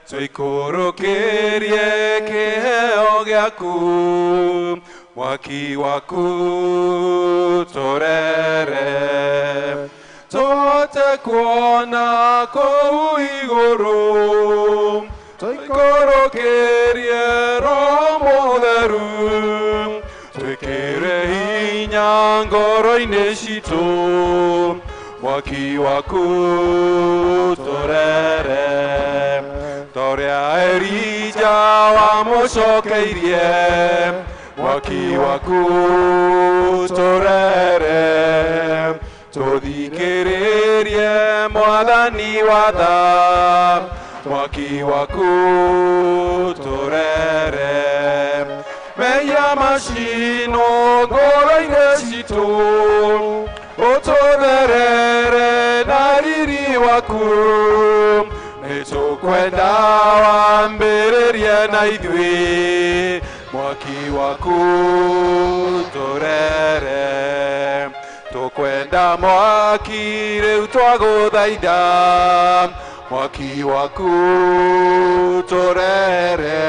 Tũikũrũkĩrie kĩheo gĩaku mwaki waku tũrere tũhote kuona kũu igũrũ tũikũrũkĩrie Roho Mũtheru twĩkĩre hinya ngoro-inĩ citũ mwaki waku tũrere torĩa Elija wamũcokeirie mwaki waku tũrere tũthikĩrĩrie Mwathani wa tha mwaki waku tũrere mehia macinwo ngoro-inĩ citũ ũtũtherere na riri waku nĩtũkwenda wambĩrĩrie na ithuĩ mwaki waku tũrere tũkwenda mwaki rĩu twagũthaitha mwaki waku tũrere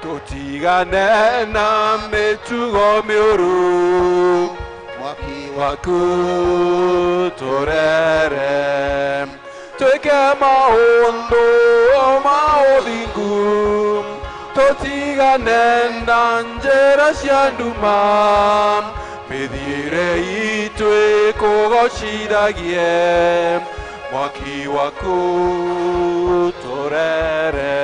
tũtigane na mĩtugo mĩũru mwaki waku tũrere twĩke maũndũ ma ũthingu tũtigane na njĩra cia nduma mĩthiĩre itũ ĩkũgocithagie mwaki waku tũrere.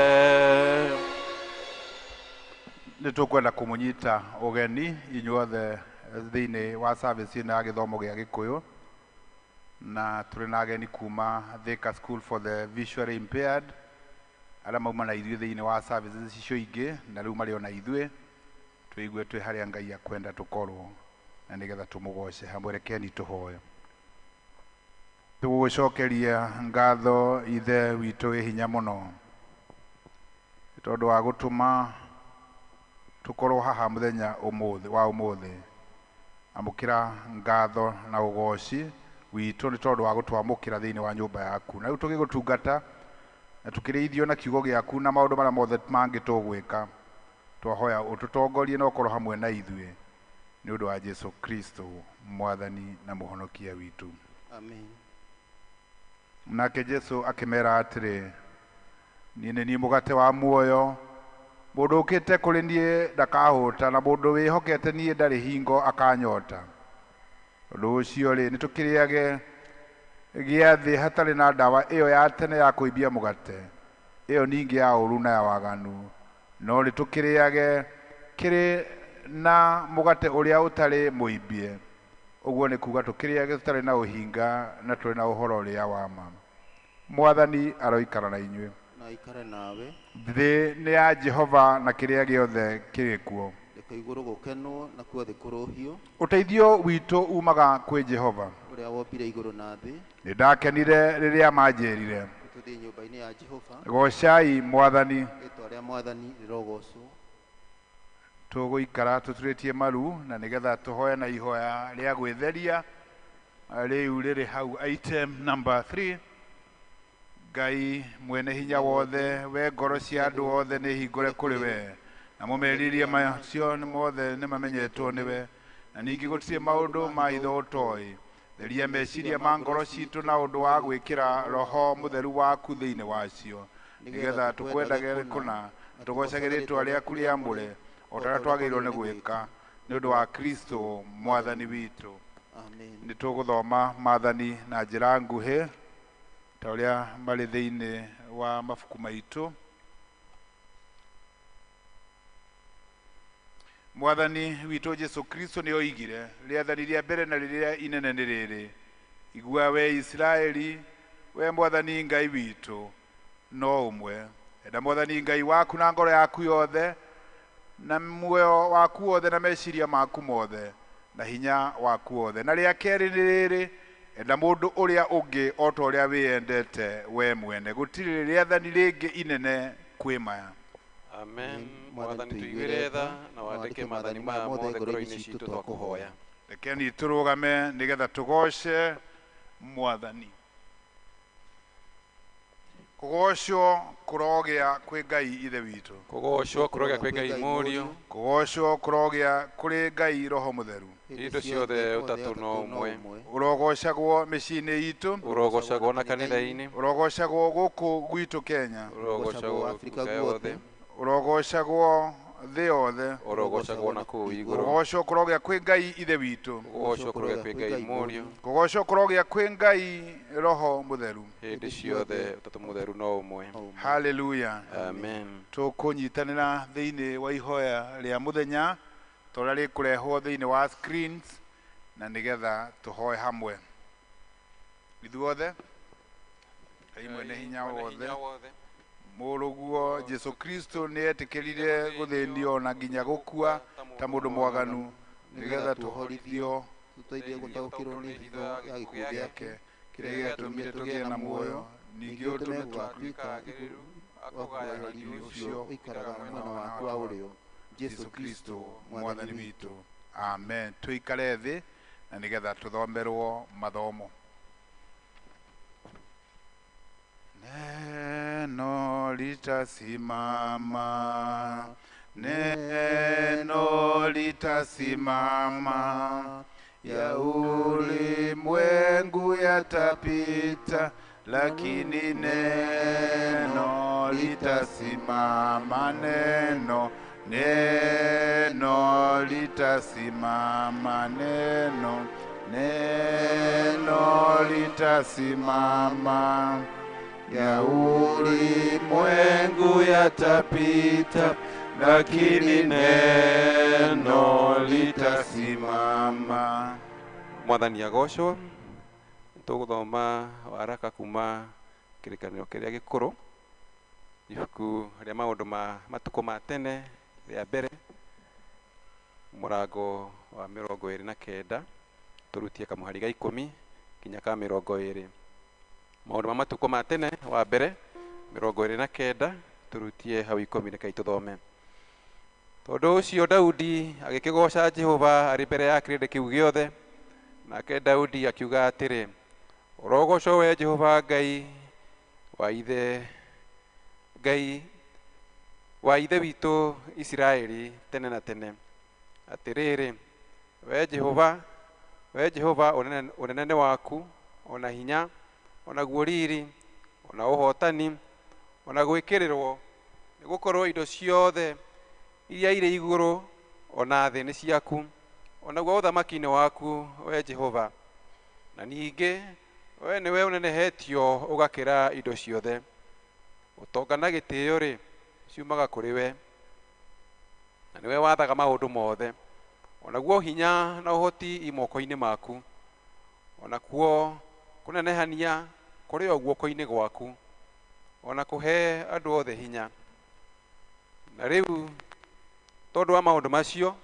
Nĩ tũkwenda kũmũnyita ũgeni inyuothe thĩinĩ wa service ĩno ya gĩthomo gĩa Gĩkũyũ na tũrĩ na ageni kuma Thika School for the Visually Impaired arĩa mauma na ithuĩ thĩinĩ wa services icio ingĩ na rĩu marĩ o na ithuĩ tũigue twĩ harĩa Ngai akwenda tũkorwo na nĩgetha tũmũgoce hamwe. Rekeni tũhoe. Tũgũgũcokeria ngatho Ithe witũ wĩ hinya mũno tondũ wa gũtũma tũkorwo haha mũthenya ũmũthĩ wa ũmũthĩ. Amũkĩra ngatho na ũgoci witũ nĩ tondũ wa gũtwamũkĩra thĩinĩ wa nyũmba yaku na rĩu tũgĩgũtungata na tũkĩrĩithio na kiugo gĩaku na maũndũ marĩa mothe mangĩ tũgwĩka twahoya ũtũtongorie na ũkorwo hamwe na ithuĩ nĩ ũndũ wa Jesu Kristo Mwathani na Mũhonokia witũ. Amen. Nake Jesu akĩmera atĩrĩ, niĩ nĩ niĩ mũgate wa muoyo, mũndũ ũkĩte kũrĩ niĩ ndakahũta na mũndũ wĩhokete niĩ ndarĩ hingo akanyota. Ũndũ ũcio rĩ, nĩ tũkĩrĩage gĩathĩ hatarĩ na ndawa ĩyo ya tene ya kũimbia mũgate, ĩyo ningĩ ya ũũru na ya waganu, no nĩ tũkĩrĩage kĩrĩ na mũgate ũrĩa ũtarĩ mũimbie. Ũguo nĩ kuga tũkĩrĩage tũtarĩ na ũhinga na tũrĩ na ũhoro ũrĩa wa ma. Mwathani aroikara na inyuĩ. Na aikare nawe. Thĩ nĩ ya Jehova na kĩrĩa gĩothe kĩrĩ kuo. Reke igũrũ gũkenwo nakuo thĩ kũrũhio. Ũteithio witũ umaga kwĩ Jehova ũrĩa wombire igũrũ na thĩ. Nĩ ndakenire rĩrĩa manjĩrire tũthiĩ nyũmba-inĩ ya Jehova. Gocai Mwathani. Rĩĩtwa rĩa Mwathani rĩrogocwo. Tũgũikara tũturĩtie maru na nĩgetha tũhoe na ihoya rĩa gwĩtheria rĩu rĩrĩ hau item number 3. Ngai mwene hinya wothe, we ngoro cia andũ othe nĩ hingũre kũrĩ we, namo meriria macio mothe nĩ mamenyetwo nĩwe, na ningĩ gũtirĩ maũndũ ma itho ũtoĩ. Theria meciria ma ngoro citũ na ũndũ wa gwĩkĩra Roho Mũtheru waku thĩinĩ wacio, nĩgetha tũkwendage kũna tũgocage rĩĩtwa rĩaku rĩamũre o ta ũrĩa twagĩrĩirwo nĩ gwĩka nĩ ũndũ wa Kristo Mwathani witũ. Amen. Nĩ tũgũthoma maathani na njĩra nguhĩ ta ũrĩa marĩ thĩinĩ wa mabuku maitũ. Mwathani witũ Jesu Kristo nĩ oigire, rĩathani rĩa mbere na rĩrĩa inene nĩ rĩrĩ, igua we Isiraeli, we Mwathani Ngai witũ no ũmwe. Enda Mwathani Ngai waku na ngoro yaku yothe na muoyo waku wothe na meciria maku mothe na hinya waku wothe. Na rĩa kerĩ nĩ rĩrĩ, enda mũndũ ũrĩa ũngĩ o ta ũrĩa wĩyendete we mwene. Gũtirĩ rĩathani rĩngĩ inene kwĩ maya. Amen. Mwathani tũiguĩre tha na wandĩke maathani maya mothe ngoro-inĩ citũ twakũhoya. Rekeni tũrũgame nĩgetha tũgoce Mwathani. Kũgocwo kũrogĩa kwĩ Ngai Ithe witũ. Kũgocwo kũrogĩa kwĩ Ngai Mũriũ. Kũgocwo kũrogĩa kũrĩ Ngai Roho Mũtheru. Indo ciothe ũtatũ no ũmwe. Ũrogocagwo mĩciĩ-inĩ itũ. Ũrogocagwo na kanitha-inĩ. Ũrogocagwo gũkũ gwitũ Kenya. Ũrogocagwo Afrika guothe. Ũrogocagwo thĩ yothe. Ũrogocagwo na kũu igũrũ. Kũgocwo kũrogĩa kwĩ Ngai Ithe witũ. Kũgocwo kũrogĩa kwĩ Ngai Mũriũ. Kũgocwo kũrogĩa kwĩ Ngai Roho Mũtheru. Hĩndĩ ciothe ũtatũ mũtheru no ũmwe. Hallelujah. Amen. Tũkũnyitanĩra thĩinĩ wa ihoya rĩa mũthenya torĩa rĩkũrehwo thĩinĩ wa screens na nĩgetha tũhoe hamwe. Ithuothe Ngai mwene hinya wothe, Mũrũguo Jesu Kristo nĩetĩkĩrire gũthĩnio na nginya gũkua ta mũndũ mwaganu nĩgetha tũhorithio tũteithie gũtaũkĩrwo nĩ hitho ya gĩkuũ gĩake kĩrĩa gĩatũmire tũgĩe na muoyo, ningĩ ũtũme gũgatuĩka igũrũ wa riri ũcio ũikaraga mwena waku wa ũrĩo, Jesu Kristo mwathani witũ. Amen. Tũikare thĩ na nĩgetha tũthomerwo mathomo. Neno litasimama, neno litasimama, ya ulimwengu yatapita, lakini neno litasimama, neno, neno litasimama, neno, neno litasimama. Ya ulimwengu yatapita, lakini neno litasimama. Mwathani agocwo. Tũgũthoma waraka kuma kĩrĩkanĩro kĩrĩa gĩkũrũ, ibuku rĩa maũndũ ma matukũ ma tene rĩa mbere, mũrango wa 29, tũrutie kamũhari ga 10 nginya ka 20. Maũndũ ma matukũ ma tene wa mbere 29, tũrutie hau 10 reke tũthome. Tondũ ũcio Daudi agĩkĩgooca Jehova arĩ mbere ya kĩrĩndĩ kĩu gĩothe, nake Daudi akiuga atĩrĩ, ũrogocwo we Jehova Ngai wa ithe, Ngai wa ithe witũ Isiraeli tene na tene. Atĩrĩrĩ, we Jehova, we Jehova, ũnene nĩ waku, ona hinya, ona guo riri, ona ũhotani, ona gwĩkĩrĩrwo, nĩgũkorwo indo ciothe iria irĩ igũrũ ona thĩ nĩ ciaku, onaguo ũthamaki-inĩ waku we Jehova. Na ningĩ we nĩwe ũnenehetio ũgakĩra indo ciothe. Ũtonga na gĩtĩo rĩ ciumaga kũrĩ we, na nĩwe wathaga maũndũ mothe. Onaguo hinya na ũhoti i moko-inĩ maku, onakuo kũnenehania kũrĩ o guoko-inĩ gwaku, ona kũhe andũ othe hinya. Na rĩu tondũ wa maũndũ macio,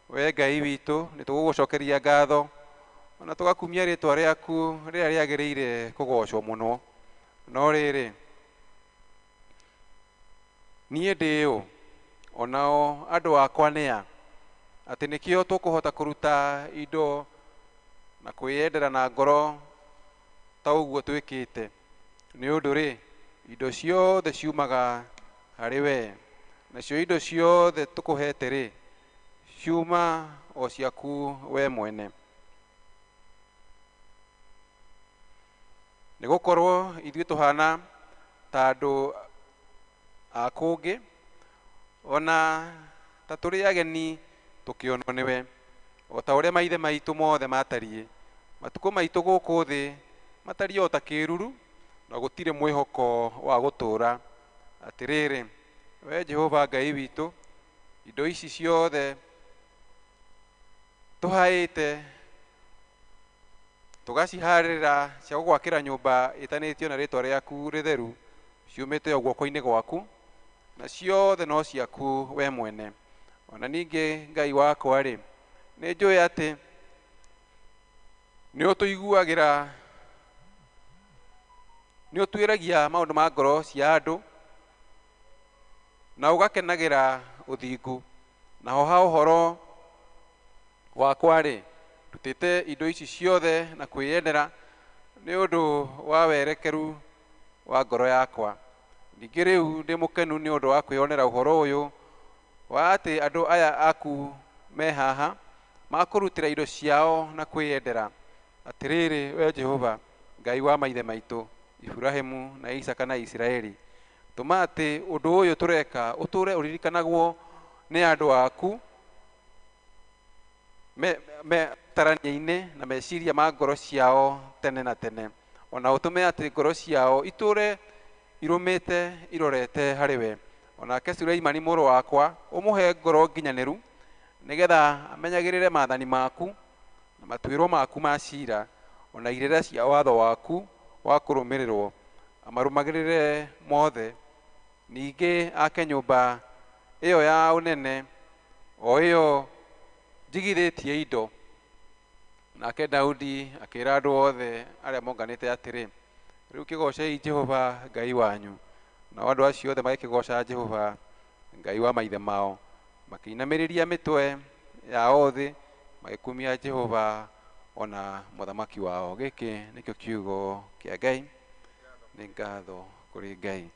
we Ngai witũ, nĩtũgũgũcokeria ngatho, ona tũgakumia rĩtwa rĩaku rĩrĩa rĩagĩrĩire kũgocwo mũno. No rĩrĩ, niĩ ndĩ ũ, onao andũ akwa nĩ a, atĩ nĩkĩo tũkũhota kũruta indo na kwĩyendera na ngoro ta ũguo twĩkĩte. Nĩ ũndũ rĩ, indo ciothe ciumaga harĩ we, nacio indo ciothe tũkũhete rĩ, ciuma o ciaku we mwene. Nĩgũkorwo ithuĩ tũhana ta andũ a kũngĩ, ona ta tũrĩ ageni tũkĩonwo nĩwe, o ta ũrĩa maithe maitũ mothe matariĩ. Matukũ maitũ gũkũ thĩ matariĩ o ta kĩruru, na gũtirĩ mwĩhoko wa gũtũũra. Atĩrĩrĩ, we Jehova Ngai witũ, indo ici ciothe tũhaĩte tũgaciharĩra cia gũgwakĩra nyũmba ĩtanĩtio na rĩtwa rĩaku rĩtheru, ciumĩte o guoko-inĩ gwaku, na ciothe no ciaku we mwene. Ona ningĩ Ngai wakwa rĩ, nĩ njũĩ atĩ nĩ ũtũiguagĩra, nĩ ũtuĩragia maũndũ ma ngoro cia andũ, na ũgakenagĩra ũthingu. Naho ha ũhoro wakwa rĩ, ndutĩte indo ici ciothe na kwĩyendera nĩ ũndũ wa werekeru wa ngoro yakwa. Ningĩ rĩu ndĩ mũkenu nĩ ũndũ wa kwĩyonera ũhoro ũyũ wa atĩ andũ aya aku me haha makũrutĩra indo ciao na kwĩyendera. Atĩrĩrĩ we Jehova Ngai wa maithe maitũ Iburahĩmu na Isaaka na Isiraeli, tũma atĩ ũndũ ũyũ tũreka ũtũre ũririkanagwo nĩ andũ aku me tarania-inĩ na meciria ma ngoro ciao tene na tene, ona ũtũme atĩ ngoro ciao itũre irũmĩte irorete harĩ we. Onake Suleimani mũrũ wakwa ũmũhe ngoro nginyanĩru, nĩgetha amenyagĩrĩre maathani maku na matuĩro maku ma ciira, ona irĩra cia watho waku wa kũrũmĩrĩrwo amarũmagĩrĩre mothe. Ningĩ ake nyũmba ĩyo ya ũnene o ĩyo njigithĩtie indo. Nake Daudi akĩra andũ othe arĩa monganĩte atĩrĩ, rĩu kĩgoocei Jehova Ngai wanyu. Nao andũ acio othe magĩkĩgooca Jehova Ngai wa maithe mao, makĩinamĩrĩria mĩtwe yao thĩ, magĩkumia Jehova ona mũthamaki wao. Gĩkĩ nĩkĩo kiugo kĩa Ngai. Nĩ ngatho kũrĩ Ngai.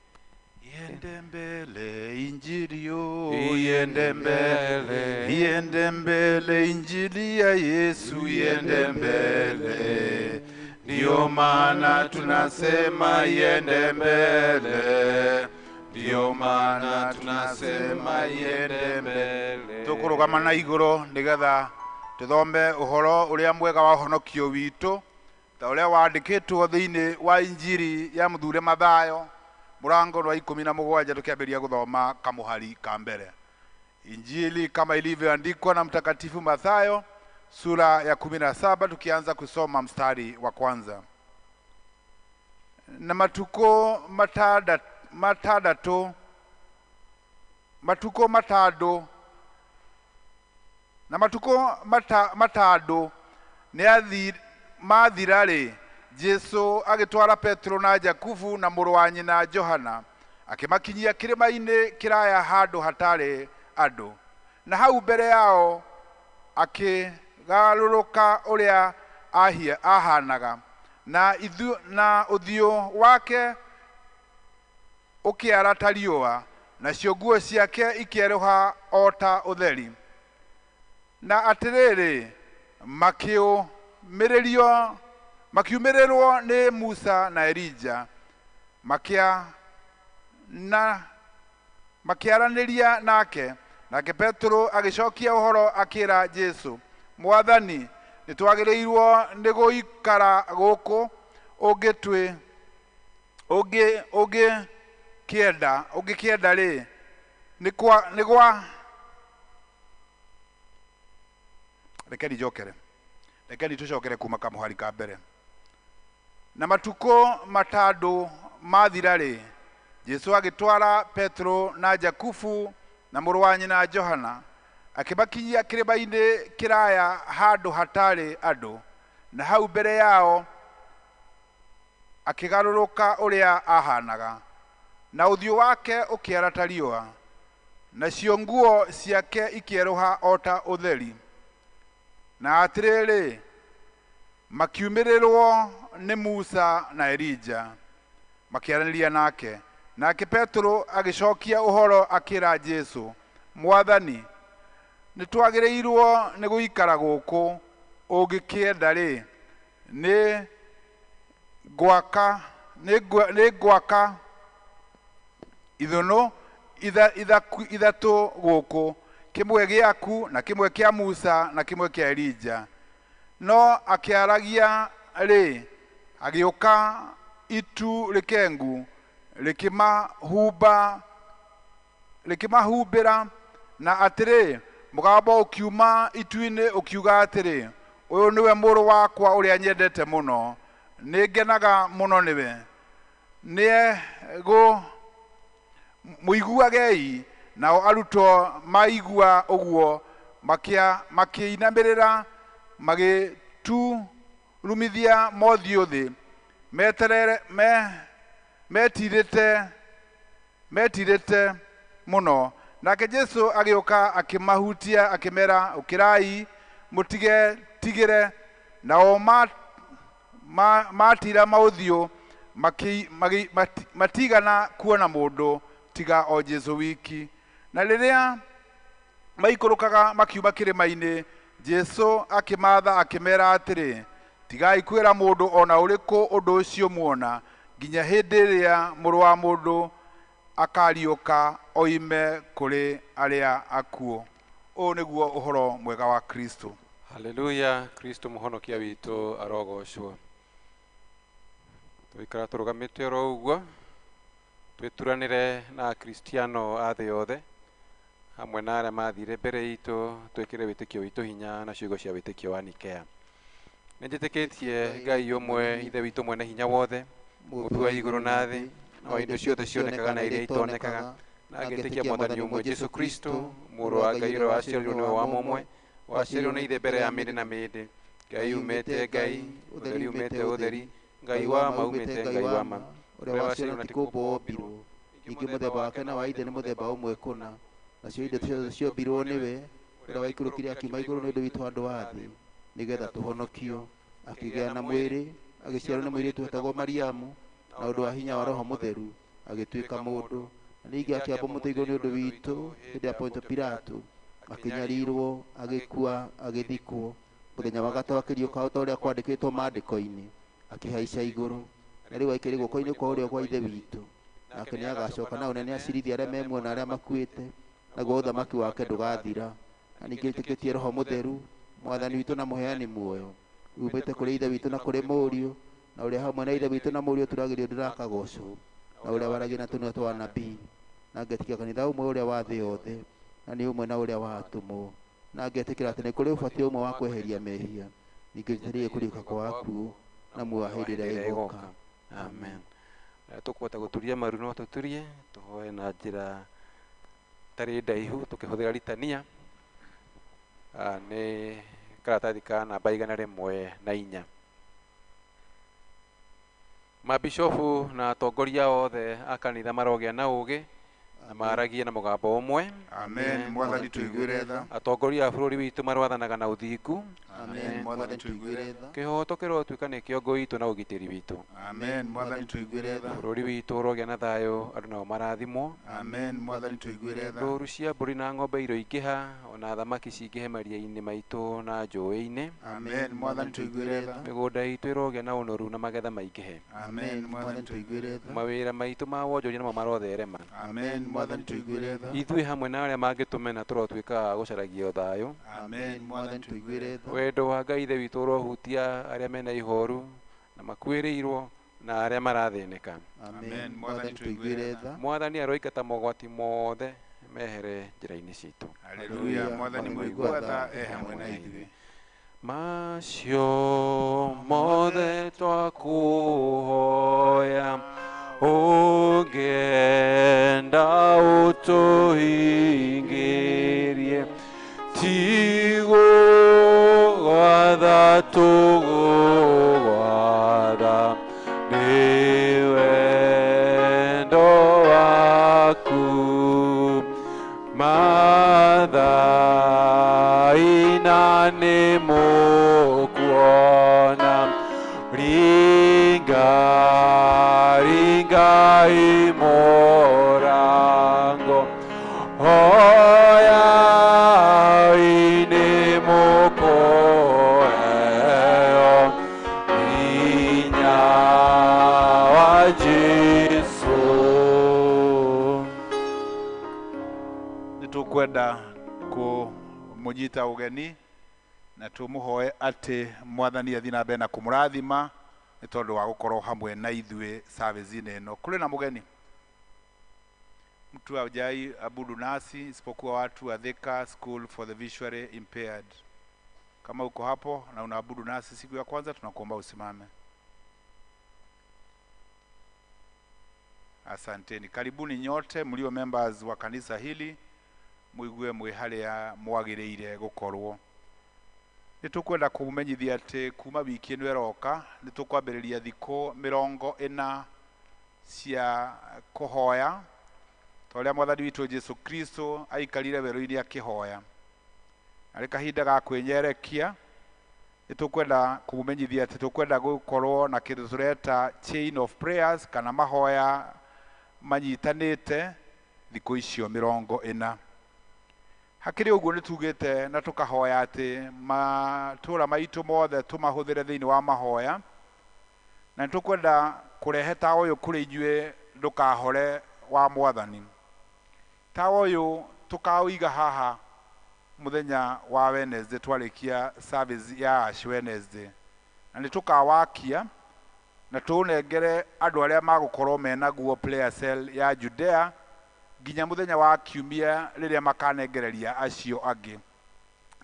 Iende mbele injili yo, iende mbele, iende mbele injili ya Yesu, iende mbele. Ndio maana tunasema iende mbele, ndio maana tunasema iende mbele. Tukurugama na iguru nigetha tuthome uhoro uria mwega wa uhonokio witu ta uria wandikitwo thiini wa injili ya muthure Mathayo murango wa 17 tukiambiria guthoma kamuhari ka mbere. Injili kama ilivyoandikwa na Mtakatifu Mathayo sura ya 17 tukianza kusoma mstari wa kwanza. Na matuko matadatu matuko matado na matuko matado ni mathira-rĩ, Jesu agĩtwara Petro na Jakubu na mũrũ wa nyina Johana, akĩmakinyia kĩrĩma-inĩ kĩraya handũ hatarĩ andũ. Na hau mbere yao akĩgarũrũka ũrĩa ahanaga, na ũthiũ wake ũkĩara ta riũa, nacio nguo ciake ikĩerũha o ta ũtheri. Na atĩrĩrĩ, makiumĩrĩrwo nĩ Musa na Elija, makĩaranĩria nake. Nake Petro agĩcokia ũhoro akĩra Jesu, Mwathani, nĩtwagĩrĩirwo nĩ gũikara gũkũ, ũngĩkĩenda rĩ, nĩ gwa rekeni njokere, rekeni tũcokere kuma kamũhari ka mbere. Na matukũ matandũ mathira-rĩ, Jesu agĩtwara Petro na Jakubu na mũrũ wa nyina Johana, akĩmakinyia kĩrĩma-inĩ kĩraya handũ hatarĩ andũ. Na hau mbere yao akĩgarũrũka ũrĩa ahanaga, na ũthiũ wake ũkĩara ta riũa, nacio nguo ciake ikĩerũha o ta ũtheri. Na atĩrĩrĩ, makiumĩrĩrwo nĩ Musa na Elija, makĩaranĩria nake. Nake Petro agĩcokia ũhoro akĩra Jesu, Mwathani, nĩtwagĩrĩirwo nĩ gũikara gũkũ, ũngĩkĩenda rĩ, nĩ ngwaka ithũnũ ithatũ gũkũ, kĩmwe gĩaku na kĩmwe kĩa Musa na kĩmwe kĩa Elija. No akĩaragia rĩ, agĩũka itu rĩkengu rĩkĩmahumbĩra, na atĩrĩ, mũgambo ũkiuma itu-inĩ ũkiuga atĩrĩ, ũyũ nĩwe mũrũ wakwa ũrĩa nyendete mũno, nĩngenaga mũno nĩwe. Mũiguagei. Nao arutwo maigua ũguo makĩinamĩrĩra, magĩturumithia mothiũ thĩ, metirĩte mũno. Nake Jesu agĩũka akĩmahutia, akĩmera, ũkĩrai, mũtigetigĩre. Nao matira maũthiũ Matigana kuona mũndũ tiga o Jesũ wiki. Na rĩrĩa maikũrũkaga makiuma kĩrĩma-inĩ, Jesũ akĩmatha akĩmera atĩrĩ, tigai kwĩra mũndũ ona ũrĩkũ ũndũ ũcio muona nginya hĩndĩ ĩrĩa mũrũ wa mũndũ akariũka oime kũrĩ arĩa akuũ. Ũũ nĩguo ũhoro mwega wa Kristo. Haleluya, Kristo mũhonokia witũ arogocwo. Tũikara tũrũgamĩte oro ũguo, twĩturanĩre na Akristiano a thĩ yothe hamwe na arĩa mathire mbere itũ, twĩkĩre wĩtĩkio witũ hinya na ciugo cia wĩtĩkio wa Nikea. Nĩnjĩtĩkĩtie Ngai ũmwe, Ithe witũ mwene hinya wothe, mũũmbi wa igũrũ na thĩ, na wa indo ciothe cionekaga na iria itonekaga, na ngĩtĩkia Mwathani ũmwe Jesũ Kristo, mũrũ wa Ngai ũrĩa waciarirwo nĩwe wa mũmwe, waciarirwo nĩ Ithe mbere ya mĩndĩ na mĩndĩ, Ngai umĩte Ngai, ũtheri umĩte ũtheri, Ngai wa ma umĩte Ngai wa ma, ũrĩa waciarirwo na ti kũũmbwo wombirwo, ningĩ mũthemba wake na wa Ithe nĩ mũthemba ũmwe kũna, nacio indo ciothe ciombirwo nĩwe, ũrĩa waikũrũkire akiuma igũrũ nĩ ũndũ witũ andũ a thĩ, nĩgetha tũhonokio. Akĩgĩa na mwĩrĩ, agĩciarwo nĩ mũirĩtu wetagwo Mariamu, na ũndũ wa hinya wa Roho Mũtheru, agĩtuĩka mũndũ. Na ningĩ akĩambwo mũtĩ igũrũ nĩ ũndũ witũ hĩndĩ ya Pontio Pilato, akĩnyarirwo, agĩkua, agĩthikwo. Mũthenya wa gatatũ akĩriũka o ta ũrĩa kwandĩkĩtwo maandĩko-inĩ, akĩhaica igũrũ, na rĩu aikĩrĩ guoko-inĩ kwa ũrĩo kwa Ithe witũ. Nake nĩagacoka na ũnene acirithie arĩa me muoyo na arĩa makuĩte, naguo ũthamaki wake ndũgathira. Na ningĩ njĩtĩkĩtie Roho Mũtheru, Mwathani witũ na mũheani muoyo, umĩte kũrĩ Ithe witũ na kũrĩ Mũriũ, na ũrĩa hamwe na Ithe witũ na Mũriũ turagĩrio ndũrakagocwo, na ũrĩa waragia na tũnua twa anabii. Na ngetĩkia kanitha ũmwe ũrĩa wa thĩ yothe, na nĩ ũmwe na ũrĩa wa atũmwo, na ngetĩkĩra atĩ nĩ kũrĩ ũbatio ũmwe wa kweheria mehia, ningĩ njetereire kũriũka kwa akuũ na muoyo wa hĩndĩ ĩrĩa ĩgooka. Amen. Tũkũhota gũturia maru no tũturie, tũhoe na njĩra tarĩ ndaihu tũkĩhũthĩra litania. Nĩ karatathi ka namba 104. Mabishofu na atongoria othe a kanitha marogĩa na ũũgĩ na maragie na mũgambo ũmwe. Amen. Mwathani tũiguĩre tha. Atongoria a bũrũri witũ marwathanaga na ũthingu. Amen. Mwathani tũiguĩre tha. Kĩhoto kĩrotuĩka nĩ kĩongo witũ na ũgitĩri witũ. Amen. Mwathani tũiguĩre tha. Bũrũri witũ ũrogĩa na thayũ, andũ nao marathimwo. Amen. Mwathani tũiguĩre tha. Ndũru cia mbũri na ng'ombe iroingĩha, ona thamaki cingĩhe maria-inĩ maitũ na njũĩ-inĩ. Amen. Mwathani tũiguĩre tha. Mĩgũnda itũ ĩrogĩa na ũnoru na magetha maingĩhe. Amen. Mwathani tũiguĩre tha. Mawĩra maitũ ma wonjoria namo marotherema. Amen. Mwathani tũiguĩre tha. Ithuĩ hamwe na arĩa mangĩtũmena tũrotuĩka a gũcaragia thayũ. Amen. Mwathani tũiguĩre tha. Wendo wa Ngai Ithe witũ ũrohutia arĩa mena ihoru na makuĩrĩirwo na arĩa marathĩnĩka. Amen. Mwathani tũiguĩre tha. Mwathani aroingata mogwati mothe mehere njĩra-inĩ citũ. Haleluya. Mwathani mũigua tha e hamwe na ithuĩ. Macio mothe twakũhoya, ũngĩenda ũtũhingĩrie, tigũgwatha tũgũgwatha nĩ wendo waku. Mathaina nĩ mũkuona, ringa ringai mũrango, hoyai nĩ mũkũheo hinya wa Jesũ. Nĩtũkwenda kũmũnyita ũgeni na tũmũhoe atĩ Mwathani athiĩ na mbere na kũmũrathima nĩ tondũ wa gũkorwo hamwe na ithuĩ service-inĩ ĩno. Kũrĩ na mũgeni, mtu hajai abudu nasi isipokuwa watu wa Thika School for the Visually Impaired. Kama uko hapo na unaabudu nasi siku ya kwanza, tunakuomba usimame. Asanteni. Karibuni nyote mlio members wa kanisa hili, muigue mwĩ harĩa mwagĩrĩire gũkorwo. Nĩ tũkwenda kũmenyithia atĩ kuma wiki ĩno ĩroka nĩ tũkwambĩrĩria thikũ 40 cia kũhoya, ta ũrĩa Mwathani witũ Jesũ Kristo aikarire werũ-inĩ akĩhoya. Arĩ kahinda ga kwĩnyerekia Nĩ tũkwenda kũmũmenyithia atĩ tũkwenda gũkorwo na kĩndũ tũreta chain of prayers kana mahoya manyitanĩte thikũ icio 40. Hakĩrĩ ũguo nĩ tugĩte na tũkahoya atĩ matũra maitũ mothe tũmahũthĩre thĩinĩ wa mahoya, na nĩ tũkwenda kũrehe tawa ũyũ kũrĩ inyuĩ ndũkahore wa Mwathani. Tawa ũyũ tũkaũiga haha mũthenya wa Wednesday twarĩkia service ya Ash Wednesday, na nĩ tũkawakia na tũũnengere andũ arĩa magũkorwo menaguo prayer cell ya Judea nginya mũthenya wa kiumia rĩrĩa makanengereria acio angĩ.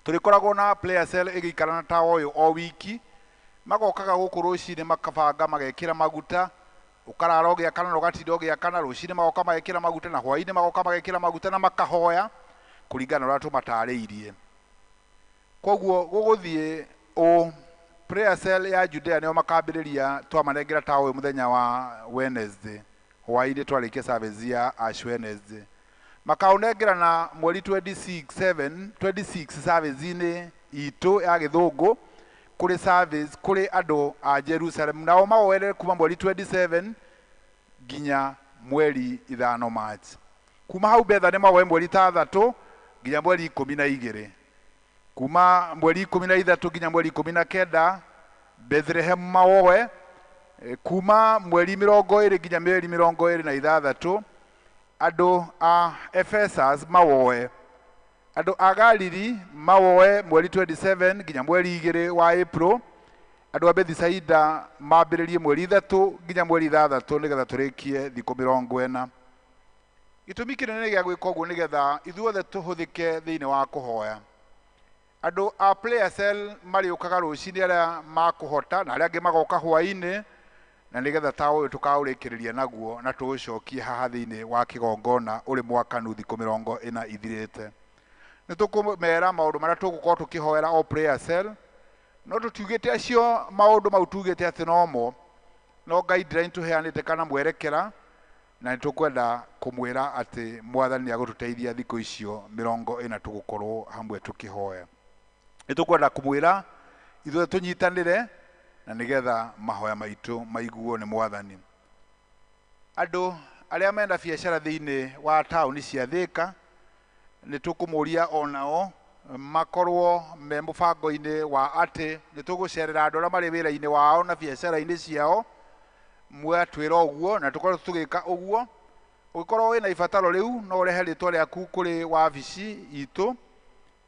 Tũrĩkoragwo na prayer cell ĩgĩikara na tawa ũyũ o wiki, magokaga gũkũ rũcinĩ makabanga magekĩra maguta, ũkarara ũgĩakana na ũgatinda ũgĩakana, rũcinĩ magoka magekĩra maguta na hwaĩ-inĩ magoka magekĩra maguta na makahoya kũringana na ũrĩa tũmatarĩirie. Koguo gũgũthiĩ ũ prayer cell ya Judea nĩo makambĩrĩria twamanengera tawa ũyũ mũthenya wa Wednesday hwaĩ-inĩ twarĩkia service ya Ash Wednesday, makaũnengera na mweri 26 service-inĩ itũ ya gĩthũngũ kũrĩ service kũrĩ andũ a Jerusalem, nao mawoere kuma mweri 27 nginya mweri 5 March. Kuma hau Bethany mawoe mweri 6 nginya mweri 12, kuma mweri 13 nginya mweri 19 Bethlehem mawoe, kuma mweri 20 nginya mweri 26 andũ a Ephesus mawoe, andũ a Galili mawoe mweri 27 nginya mweri 2 wa April, andũ a Bethisaida mambĩrĩrie mweri 3 nginya mweri 6 nĩgetha tũrĩkie thikũ 40. Gĩtũmi kĩnene gĩa gwĩka ũguo nĩgetha ithuothe tũhũthĩke thĩinĩ wa kũhoya. Andũ a prayer cell marĩũkaga rũcinĩ arĩa makũhota na arĩa angĩ magoka hwaĩ-inĩ, na nĩgetha tawa ũyũ tũkaũrĩkĩrĩria naguo na tũũcokie haha thĩinĩ wa kĩgongona ũrĩ mwakanu thikũ 40 ithirĩte. Nĩ tũkũmera maũndũ marĩa tũgũkorwo tũkĩhoera o prayer cell, no tũtiugĩte acio maũndũ mau tugĩte atĩ nomo, no guideline tũheanĩte kana mwerekera, na nĩ tũkwenda kũmwĩra atĩ Mwathani nĩagũtũteithia thikũ icio 40 tũgũkorwo hamwe tũkĩhoya. Nĩ tũkwenda kũmwĩra ithuothe tũnyitanĩre na nĩgetha mahoya maitũ maiguo nĩ Mwathani. Andũ arĩa mena biacara thĩinĩ wa taũni cia Thĩka nĩ tũkũmũria onao makorwo me mũbango-inĩ wa atĩ nĩ tũgũcerera andũ arĩa marĩ wĩra-inĩ wao na biacara-inĩ ciao, mwatwĩra ũguo na tũkorwo tũgĩka ũguo. Ũngĩkorwo wĩna ibataro rĩu no ũrehe rĩtwa rĩaku kũrĩ wabici itũ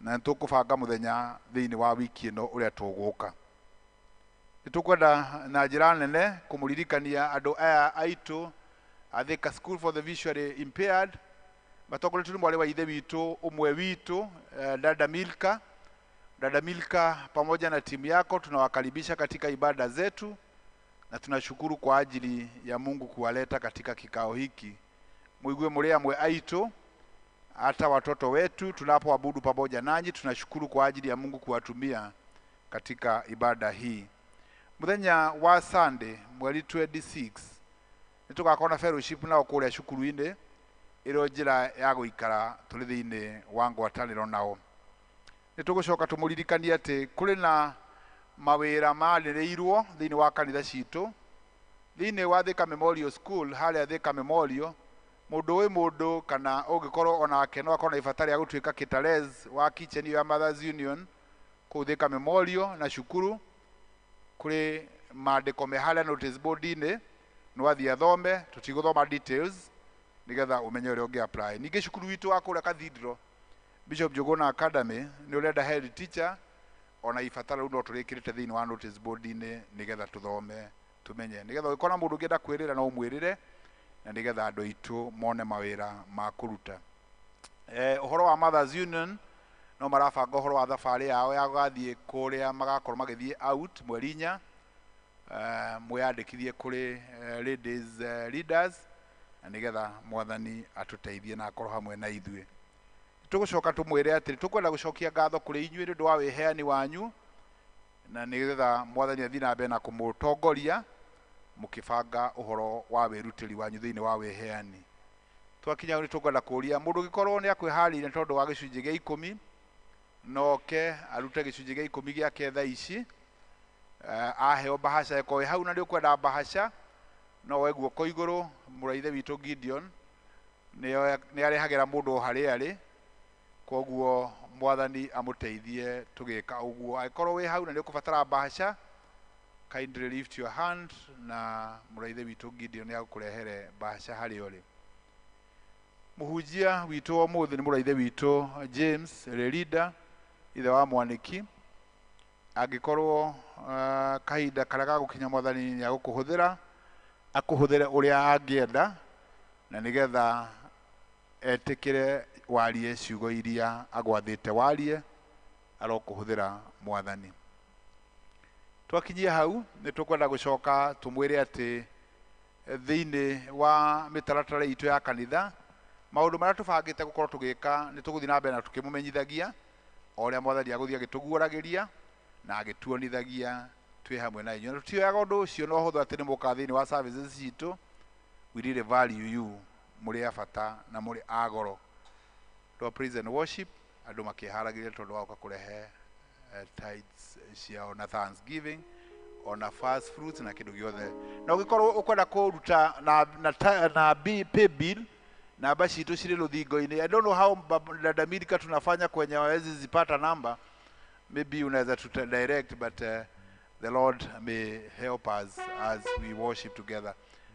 na nĩ tũkũbanga mũthenya thĩinĩ wa wiki ĩno ũrĩa tũgũka. Nĩ tũkwenda na njĩra nene kũmũririkania andũ aya aitũ a Thika School for the Visually Impaired matongoretio nĩ mwarĩ wa ithe witũ ũmwe witũ, Dada Milka. Dada Milka pamoja na timu yako tunawakaribisha katika ibada zetu na tunashukuru kwa ajili ya Mungu kuwaleta katika kikao hiki. Muigue mũrĩ amwe aitũ, hata watoto wetu tunapoabudu pamoja nanyi, tunashukuru kwa ajili ya Mungu kuwatumia katika ibada hii. Muthenya wa Sunday mweri 26 nĩ tũgakorwo na fellowship nao kũrĩa cukuru-inĩ ĩrĩ njĩra ya gũikara tũrĩ thĩinĩ wa ngwatanĩro nao. Nĩ tũgũcoka tũmũririkanie atĩ kũrĩ na mawĩra manĩrĩirwo thĩinĩ wa kanitha citũ. Thĩinĩ wa Thika Memorial School harĩa Thika Memorial, mũndũ wĩ mũndũ kana ũngĩkorwo onake no akorwo na ibata rĩa gũtuĩka caterers wa kitchen ya Mothers Union kũu Thika Memorial na cukuru, kũrĩ maandĩko me harĩa notice board-inĩ, no athiĩ athome, tũtigũthoma details nĩgetha ũmenye ũrĩa ũngĩ apply. Ningĩ cukuru witũ wa kũrĩa Cathedral Bishop Njuguna Academy nĩ ũrenda head teacher, ona ibataro rĩu no tũrĩkĩrĩte thĩinĩ wa notice board-inĩ nĩgetha tũthome tũmenye, nĩgetha ũngĩkorwo na mũndũ ũngĩenda kwĩrĩra no ũmwĩrĩre, na nĩgetha andũ aitũ mone mawĩra ma kũruta. Ũhoro wa Mothers Union no marabanga ũhoro wa thabarĩ yao ya gũgathiĩ kũrĩa magakorwo magĩthiĩ out mweri 4, mwĩyandĩkithie kũrĩ ladies leaders, na nĩgetha Mwathani atũteithie na akorwo hamwe na ithuĩ. Tũgũcoka tũmwĩre atĩrĩ tũkwenda gũcokia ngatho kũrĩ inyuĩ nĩ ũndũ wa wĩheani wanyu, na nĩgetha Mwathani athiĩ na mbere na kũmũtongoria mũkĩbanga ũhoro wa wĩrutĩri wanyu thĩinĩ wa wĩheani. Twakinya nĩ tũkwenda kũria mũndũ ũngĩkorwo nĩ akwĩharĩirie tondũ wa gĩcunjĩ gĩa 10, no oke arute gĩcunjĩ gĩa 10 gĩake thaa ici. Aheo bahaca eko hau na nĩ ũkwenda bahaca no woe guoko igũrũ. Mũraithe witũ Gideon nĩ arehagĩra mũndũ o harĩa arĩ, koguo mwathani amũteithie tũgĩka ũguo. Angĩkorwo wĩ hau na nĩ ũkũbatara bahaca, kindly lift your hand na mũraithe witũ Gideon nĩ agũkũrehere bahaca harĩa ũrĩ. Mũhunjia witũ ũmũthĩ nĩ mũraithe witũ James Lerida, ithe wa Mwaniki. Angĩkorwo kahinda karĩa gagũkinya mwathani nĩ agũkũhũthĩra, akũhũthĩre ũrĩa angĩenda, na nĩgetha etĩkĩre warie ciugo iria agwathĩte warie, arokũhũthĩra mwathani. Twakinyia hau nĩ tũkwenda gũcoka tũmwĩre atĩ thĩinĩ wa mĩtaratara itũ ya kanitha maũndũ marĩa tũbangĩte gũkorwo tũgĩka nĩ tũgũthiĩ na mbere na tũkĩmũmenyithagia o ũrĩa mwathani agũthiĩ agĩtũguũragĩria na agĩtuonithagia twĩ hamwe na inyuĩ. Na tũtioyaga ũndũ ũcio na ũhũthũ atĩ nĩ mũkaga thĩinĩ wa services citũ. We really value you, mũrĩ a bata na mũrĩ a goro. Twa praise and worship andũ makĩharagĩria tondũ wa gũka kũrehe tithes ciao na thanksgiving ona first fruits na kĩndũ gĩothe. Na ũngĩkorwo ũkwenda kũruta na pay bill, namba citũ cirĩ rũthingo-inĩ. I don't know how dada Milka tunafanya kwenye hawezi zipata namba, maybe unaweza tuta direct, but the Lord may help us as we worship together.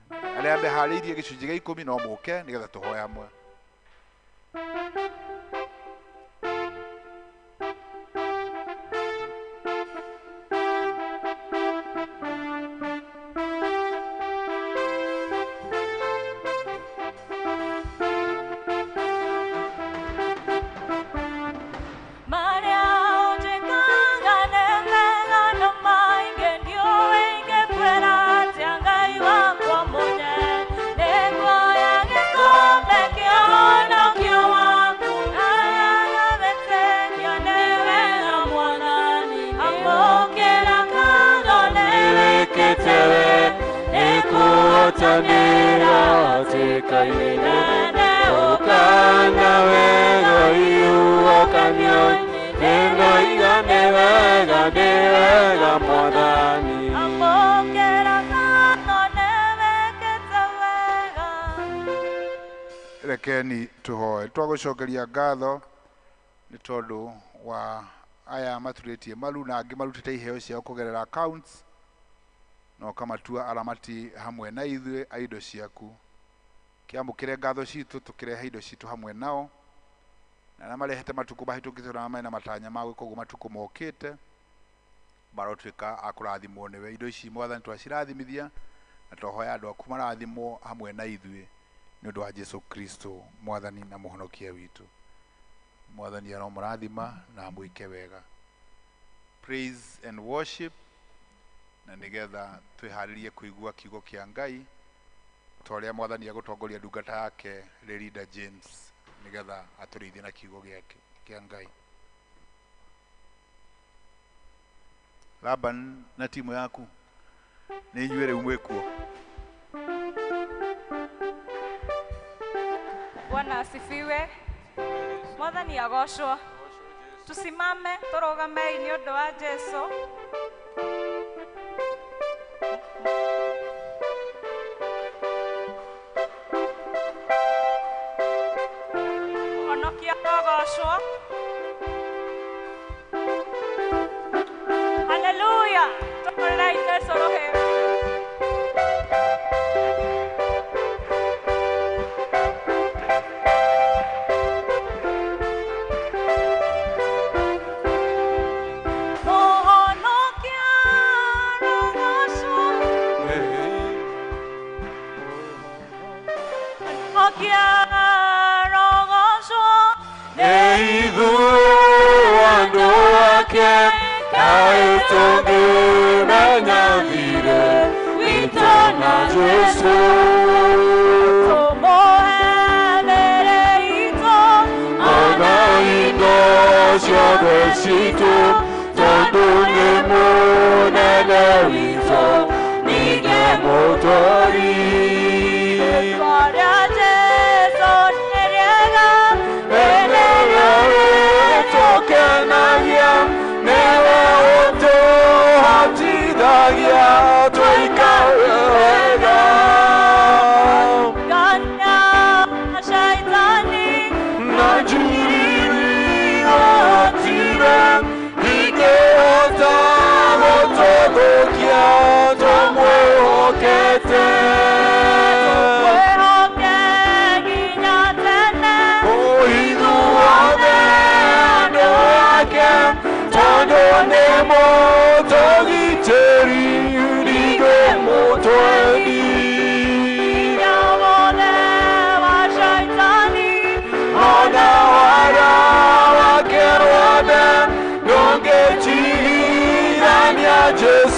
Arĩa meharĩirie gĩcunjĩ gĩa ikũmi no mũke nĩgetha tũhoe hamwe. Rekeni tuhoe. Twagũcokeria ngatho nĩ tondũ wa aya maturĩtie maru na angĩ marutĩte iheo ciao kũgerera accounts, na ũkamatua aramati hamwe na ithuĩ a indo ciaku. Kĩamũkĩre ngatho citũ tũkĩrehe indo citũ hamwe nao, na arĩa marehete matukũ mahĩtũkĩte na mena matanya ma gwĩka ũguo matukũ mokĩte, marotuĩka a kũrathimwo nĩwe. Indo ici mwathani twacirathimithia na twahoya andũ aku marathimwo hamwe na ithuĩ nĩ ũndũ wa Jesu Kristo mwathani na mũhonokia witũ. Mwathani aromũrathima na amwĩke wega. Praise and worship, na nĩgetha twĩharĩrie kũigua kiugo kĩa Ngai ta ũrĩa mwathani agũtongoria ndungata yake Lerida James nĩgetha atũrĩithie na kiugo gĩake kĩa Ngai. Laban na timu yaku nĩ inyuĩ rĩu mwĩkuo. Bwana asifiwe. Mwathani agocwo. Tusimame tũrũgamei nĩ ũndũ wa Jesu. Mũhonokia agocwo. Haleluya. Tũhũrĩrei Jesu rũhĩ.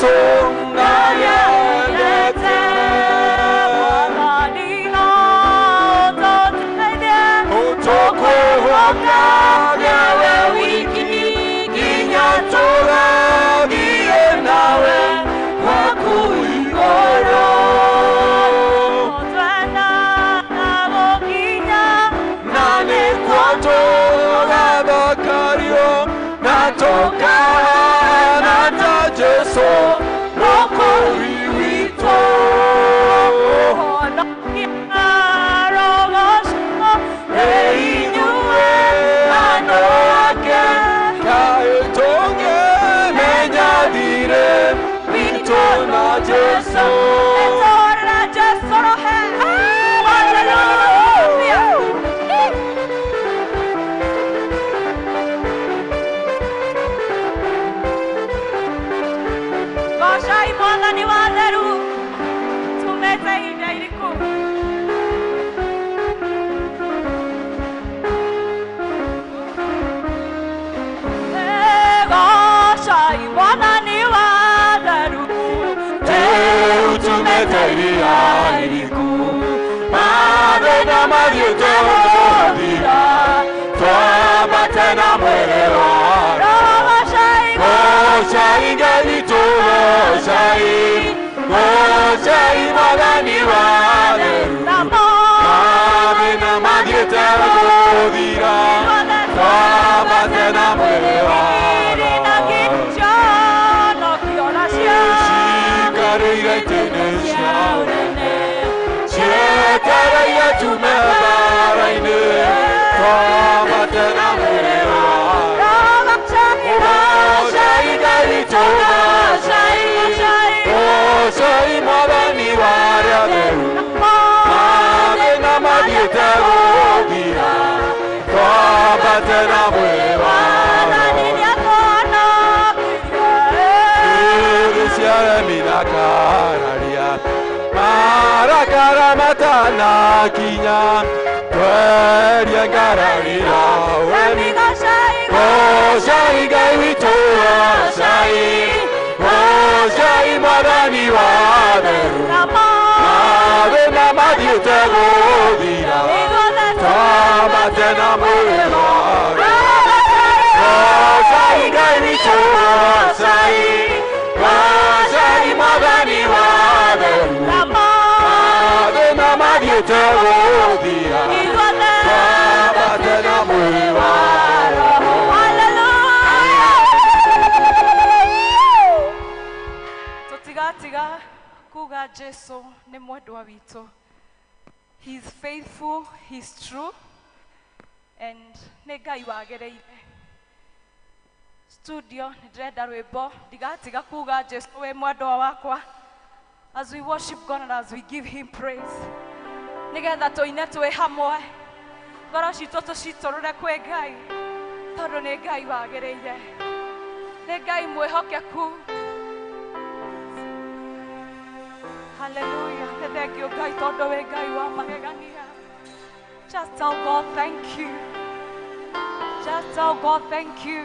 Jesu nayendete Mwathani no ũtũteithie Tũkwĩhoka nĩwe wiki nginya tũgathiĩ nawe gwaku igũrũ. Twenda gũkinya Na nĩkuo tũgathakario na tũkahana ta Jesu Mwokozi witũ. Honokia rogocwo Inyuĩ andũ ake kaĩ tũngĩmenya thirĩ witũ na Jesu. Nĩtũrĩra Jesu rohe. Hallelujah. Goocai Mwathani wa theru tumĩte ihinda irĩkũ. Goocai Mwathani wa theru Rĩu tumĩte iria iriku, mathĩna mathiĩte gũthira, twambate na mwĩrĩ wa Roho. Goocai Goocai Ngai witũ, goocai, goocai Mwathani wa theru. Mathĩna mathiĩte gũthira, twambate na mwĩrĩ wa Roho. Cikarĩire itĩ-inĩ cia ũnene, cietereire tume mbara-inĩ, twambate na mwĩrĩ wa Roho. Goocai Ngai witũ, goocai, goocai Mwathani wa arĩa atheru. Mathĩna mathiĩte gũthira, twambate na mwĩrĩ wa Roho. Ĩrĩ ciaremi na kararia, marakara matanakinya, twerie ngarari na ũremi. Goocai Ngai witũ, goocai, goocai Mwathani wa atheru. Mathĩna mathiĩte gũthira, twambate na mwĩrĩ wa Roho. Goocai Ngai witũ, goocai, goocai Mwathani wa atheru. Mathĩna mathiĩte gũthira, twambate na mwĩrĩ wa Roho. Tũtigatiga kuga Jesu nĩ mwendwa witũ. He is faithful, he is true, and nĩ Ngai wagĩrĩire. Studio nĩ ndĩrenda rwĩmbo ndigatiga kuga Jesu wĩ mwendwa wakwa as we worship God and as we give him praise, nĩgetha tũine twĩ hamwe, ngoro citũ tũcitũrũre kwĩ Ngai, tondũ nĩ Ngai wagĩrĩire, nĩ Ngai mwĩhokeku. Hallelujah. Nĩ thengiũ Ngai tondũ wĩ Ngai wa magegania. Just tell God thank you. Just tell God thank you.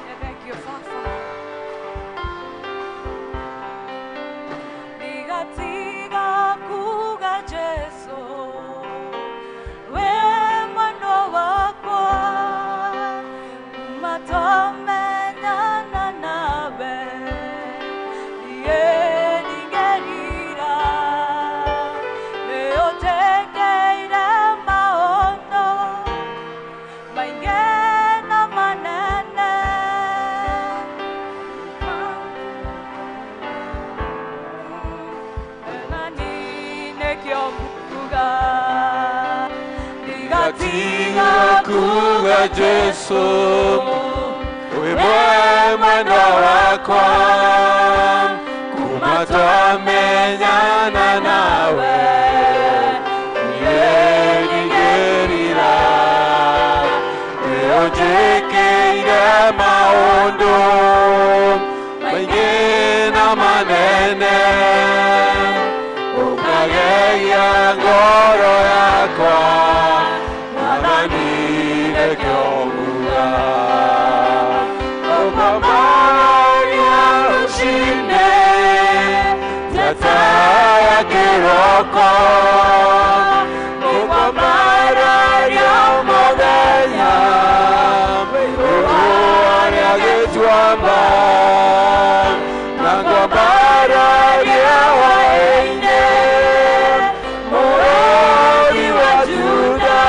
Nĩ thengiũ Baba. Ndigatiga kuga Jesu wĩ mwendwa wakwa, kuma twamenyana nawe niĩ ndingĩrira, nĩ ũnjĩkĩire maũndũ maingĩ na manene. Ndigatiga kuga Jesu wĩ mwendwa wakwa, kuma twamenyana nawe niĩ ndingĩrira, nĩ ũnjĩkĩire maũndũ ya kĩroko Mũkwambararia mũthenya Rũa gĩtuamba Na ngwambararia hwaĩ-inĩ Mũrũthi wa Juda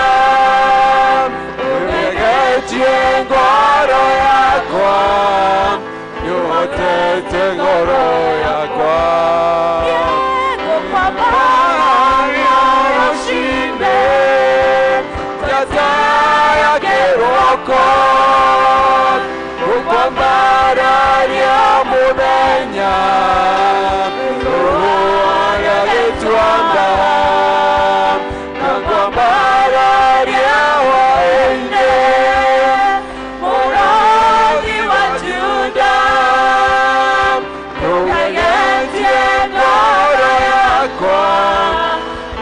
Ũregetie ngoro yakwa Nĩũhotete ngoro yakwa Ngũkwambararia rũciinĩ Ta ya kĩroko Ngũkwambararia mũthenya Rũa gĩtuamba Na ngwambararia hwaĩ-inĩ Mũrũthi wa Juda Ũregetie ngoro yakwa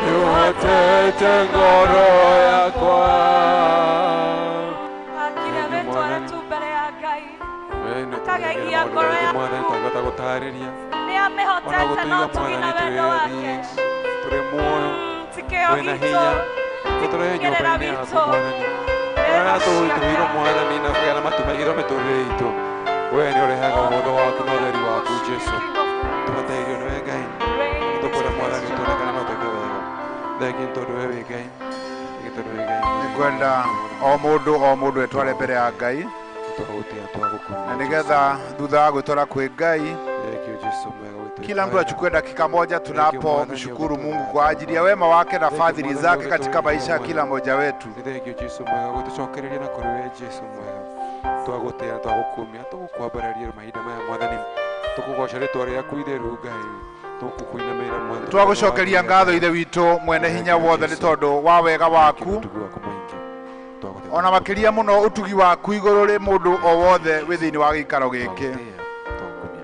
Nĩũhotete ngoro yakwa. Akire wetware tu mbere ya Ngai Akagegia ngoro yaku. Twahota gũtarĩria Nĩ amĩhotete no tugi na wendo wake. Tũrĩ muoyo Ti kĩo twĩna gitũ hinya tũtũrĩ kĩgerera nyũmba-inĩ yaku witũ. Mwathani ũrĩa tũhũirwo Mwathani na kũgĩa na matu maigĩrwo mĩtũrĩre itũ we nĩ ũrehaga ũhũthũ waku na ũtheri waku Jesũ tũbataithio nĩwe Ngai tũkwenda Mwathani tuonekane no twĩke wega thengi nĩ tondũ we wĩ Ngai nĩ tondũ wĩ Ngai Nĩngwenda o mũndũ etware mbere ya Ngai twagũtĩa twagũkumia na nĩgetha thutha wa gwĩtwara kwĩ Ngai Thank you Jesũ mwega witũ kila mtu achukue dakika moja tunapomshukuru Mungu kwa ajili ya wema wake na fadhili zake katika maisha ya kila mmoja wetu. Nĩ thengiũ Jesũ mwega gũtũcokereria na kũrĩ we Jesũ mwega twagũtĩa twagũkumia tũgũkwambararia mahinda maya Mwathani tũkũgoca rĩtwa rĩaku itheru Ngai tũkũkũinamĩrĩra Mwathani Twagũcokeria ngatho Ithe witũ mwene hinya wothe nĩ tondũ wa wega waku ũtugi waku mũingĩ twagũtĩa ona makĩria mũno ũtugi waku igũrũ rĩ mũndũ o wothe wĩ thĩinĩ wa gĩikaro gĩkĩ twagũtĩa twagũkumia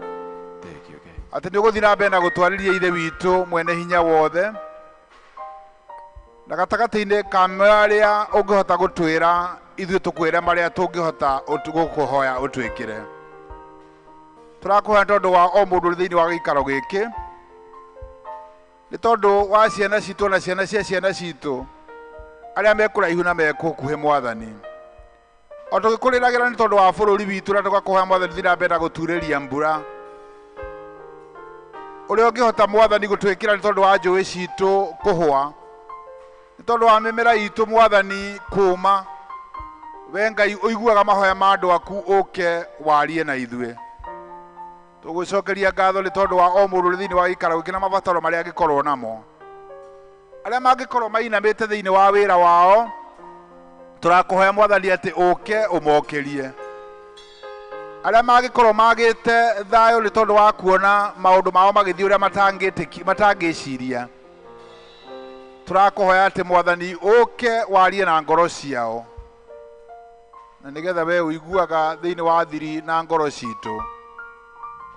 thengiũ Ngai atĩ nĩ ũgũthiĩ na mbere na gũtwarĩria Ithe witũ mwene hinya wothe na gatagatĩ-inĩ ka marĩa ũngĩhota gũtwĩra ithuĩ tũkwĩre marĩa tũngĩhota gũkũhoya ũtwĩkĩre. Tũrakũhoya tondũ wa o mũndũ ũrĩ thĩinĩ wa gĩikaro gĩkĩ nĩ tondũ wa ciana citũ na ciana cia ciana citũ arĩa me kũraihu na me gũkuhĩ Mwathani o tũgĩkũrĩragĩra nĩ tondũ wa bũrũri witũ na tũgakũhoya Mwathani thiĩ na mbere na gũturĩria mbura ũrĩa ũngĩhota Mwathani gũtwĩkĩra nĩ tondũ wa njũĩ citũ kũhũa nĩ tondũ wa mĩmera itũ Mwathani kũũma we Ngai ũiguaga mahoya ma andũ aku ũke warie na ithuĩ tũgũcokeria ngatho nĩ tondũ wa o mũndũ ũrĩ thĩinĩ wa gĩikaro gĩkĩ na mabataro marĩa angĩkorwo namo arĩa mangĩkorwo mainamĩte thĩinĩ wa wĩra wao tũrakũhoya Mwathani atĩ ũke ũmokĩrie arĩa mangĩkorwo magĩte thayũ nĩ tondũ wa kuona maũndũ mao magĩthiĩ ũrĩa matangĩciria tũrakũhoya atĩ Mwathani ũke warie na ngoro ciao na nĩgetha we ũiguaga thĩinĩ wa thiri na ngoro citũ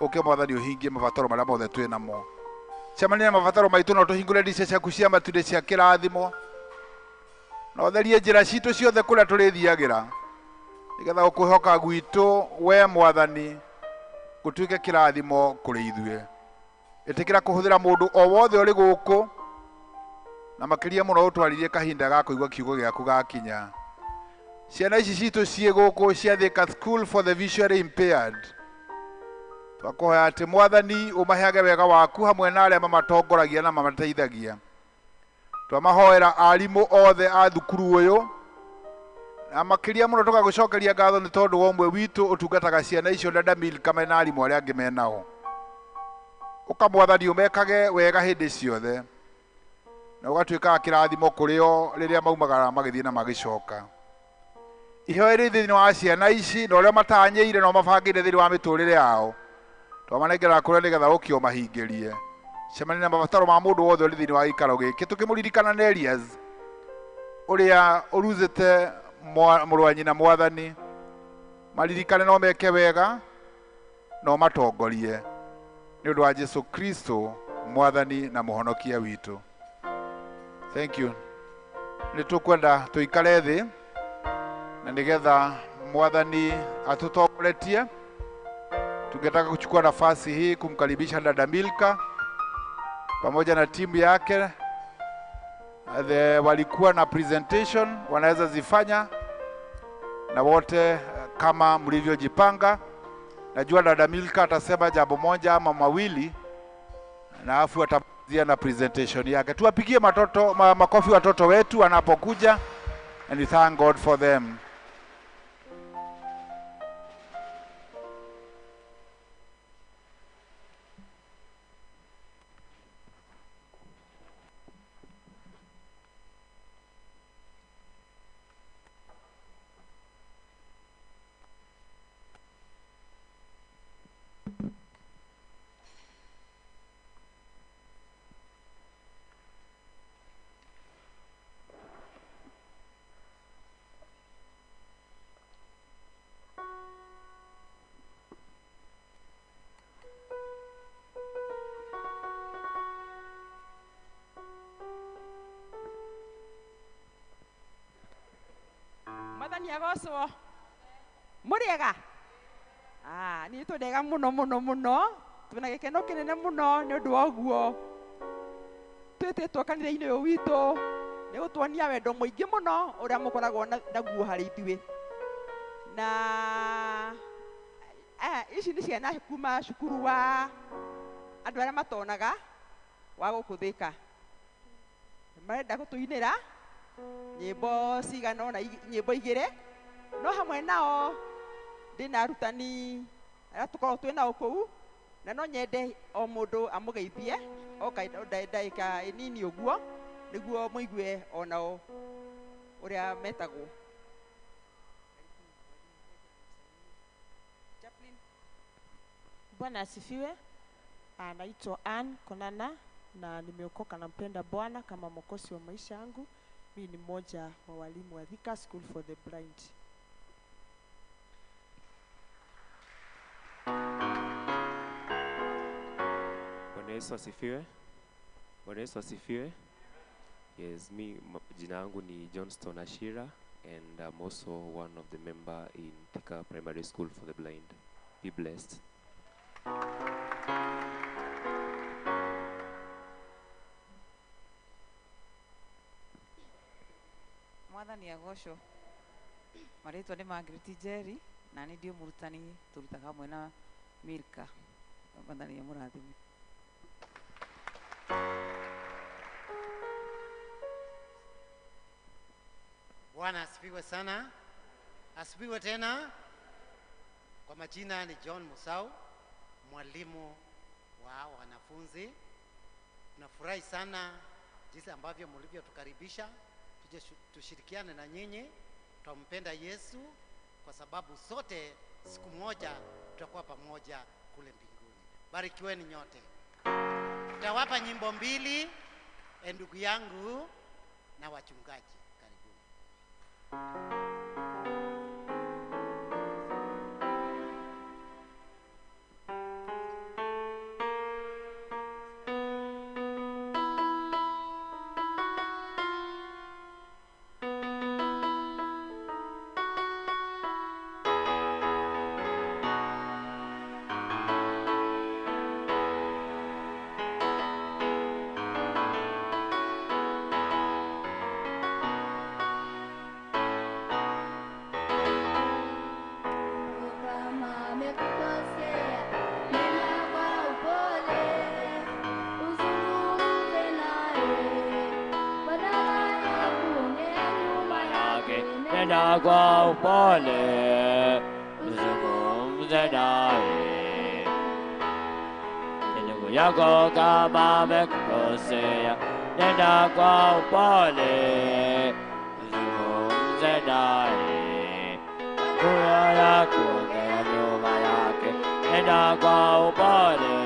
ũke Mwathani ũhingie mabataro marĩa mothe twĩ namo cemania na mabataro maitũ na ũtũhingũre ndica ciaku cia matu-inĩ cia kĩrathimo na ũtherie njĩra citũ ciothe kũrĩa tũrĩthiagĩra nĩgetha gũkwĩhoka gwitũ we Mwathani gũtuĩke kĩrathimo kũrĩ ithuĩ ĩtĩkĩra kũhũthĩra mũndũ o wothe ũrĩ gũkũ na makĩria mũno ũtwarĩrie kahinda ga kũigua kiugo gĩaku gakinya ciana ici citũ ciĩ gũkũ cia Thika School for the Visually Impaired twakũhoya atĩ Mwathani ũmaheage wega waku hamwe na arĩa mamatongoragia na mamateithagia twamahoera arimũ othe a thukuru ũyũ na makĩria mũno tũgagũcokeria ngatho nĩ tondũ wa ũmwe witũ ũtungataga ciana icio na Damil kame na arimũ arĩa angĩ menao ũka Mwathani ũmekage wega hĩndĩ ciothe na ũgatuĩkaga kĩrathimo kũrĩ o rĩrĩa maumagara magĩthiĩ na magĩcoka iheo rĩ thĩinĩ wa ciana ici na ũrĩa matanyĩire na mabangĩire thĩinĩ wa mĩtũrĩre yao twamanengera kũrĩa nĩgetha ũke ũmahingĩrie cemania na mabataro ma mũndũ wothe ũrĩ thĩinĩ wa gĩikaro gĩkĩ tũkĩmũririkana Nelias ũrĩa ũruzĩte mũrũ wa nyina Mwathani maririkane no meke wega no matongorie nĩ ũndũ wa Jesu Kristo Mwathani na mũhonokia witũ. Thank you. Nĩ tũkwenda tũikare thĩ na nĩgetha Mwathani atũtongoretie. Tungetaka kuchukua nafasi hii kumkaribisha dada Milka pamoja na timu yake. Walikuwa na presentation wanaweza zifanya na wote kama mlivyojipanga. Najua dada Milka atasema jambo moja ama mawili na afu atamalizia na presentation yake. Tuwapigie makofi watoto wetu wanapokuja, and we thank God for them. Mwathani agocwo. Mũrĩega? Ah, niĩ tũrĩega mũno mũno mũno. Twĩna gĩkeno kĩnene mũno nĩ ũndũ wa ũguo twĩtĩtwo kanitha-inĩ ũyũ witũ nĩ gũtuonia wendo mũingĩ mũno ũrĩa mũkoragwo naguo harĩ ithuĩ. Na ici nĩ ciana kuma cukuru wa andũ arĩa matonaga wa gũkũ Thĩka. Marenda gũtũinĩra nyĩmbo cigana ũna, nyĩmbo igĩrĩ, no hamwe nao ndĩna arutani arĩa tũkoragwo twĩ nao kũu, na no nyende o mũndũ amũgeithie o ndagĩka nini ũguo nĩguo mũigue onao ũrĩa metagwo. Bwana asifiwe. Naitwa Ann Konana na nimeokoka na mpenda Bwana kama mwokozi wa maisha yangu. Mimi ni mmoja wa walimu wa Thika School for the Blind. Bwana Yesu asifiwe. Bwana Yesu asifiwe. Yes, mi jina langu ni Johnston Ashira and I'm also one of the member in Thika Primary School for the Blind. Be blessed. Mwathani agocwo. Marĩtwa nĩ Margaret Njeri na nĩ ndiũ mũrutani tũrutaga hamwe na Milka. Mwathani amũrathime. Bwana asifiwe sana. Asifiwe tena. Kwa majina ni John Musau, mwalimu wa wanafunzi. Nafurahi sana jinsi ambavyo mlivyotukaribisha tuje tushirikiane na nyinyi. Twampenda Yesu kwa sababu sote siku moja tutakuwa pamoja kule mbinguni. Barikiweni nyote. Tutawapa nyimbo mbili, ndugu yangu na wachungaji. Karibuni. Nenda kwa upole, uzungumze naye. Ndugu yako kama amekukosea, nenda kwa upole, uzungumze naye. Kuya ya kuongea nyuma yake, nenda kwa upole,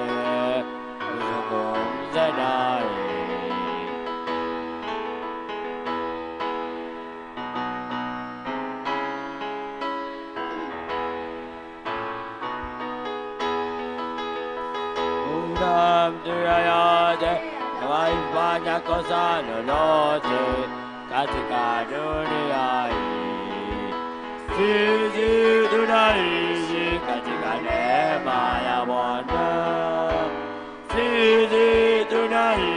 uzungumze naye. Mtu yeyote amewahi kosa lolote katika dunia hii, sisi tunaishi katika neema ya Bwana. Sisi tunaishi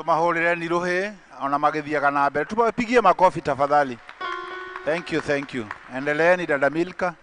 Tumahũrĩre ni rũhĩ ona magĩthiaga na mbere. Tuwapigie makofi tafadhali. Thank you, thank you. Endeleeni dada Milka.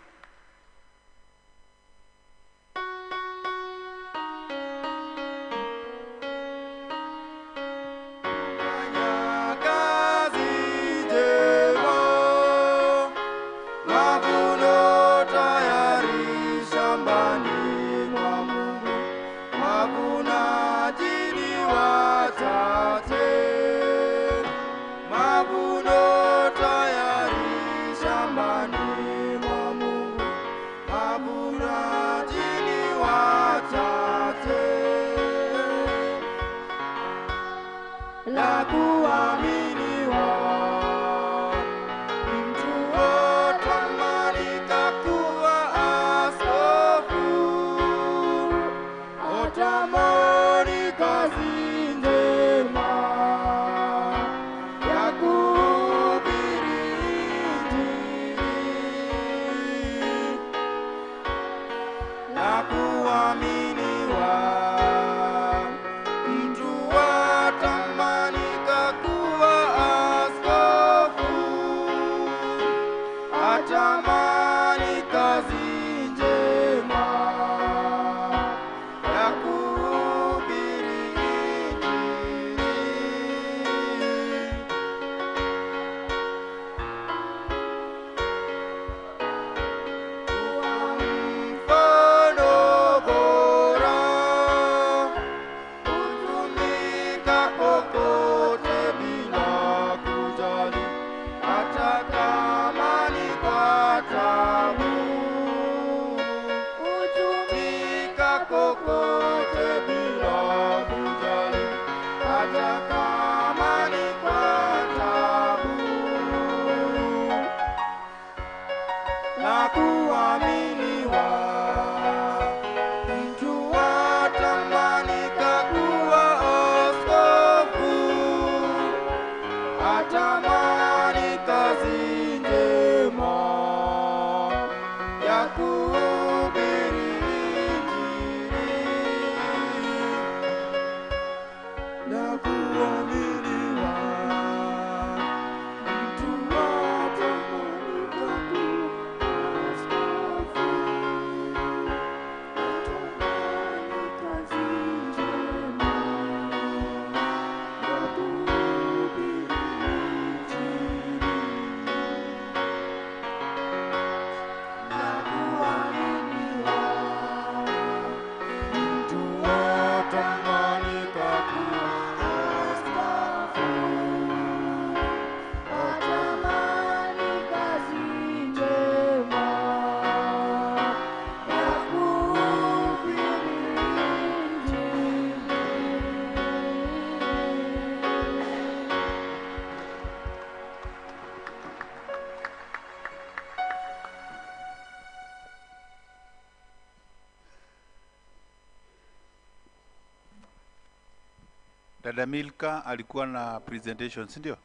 Dada Milka alikuwa na presentation, si ndio?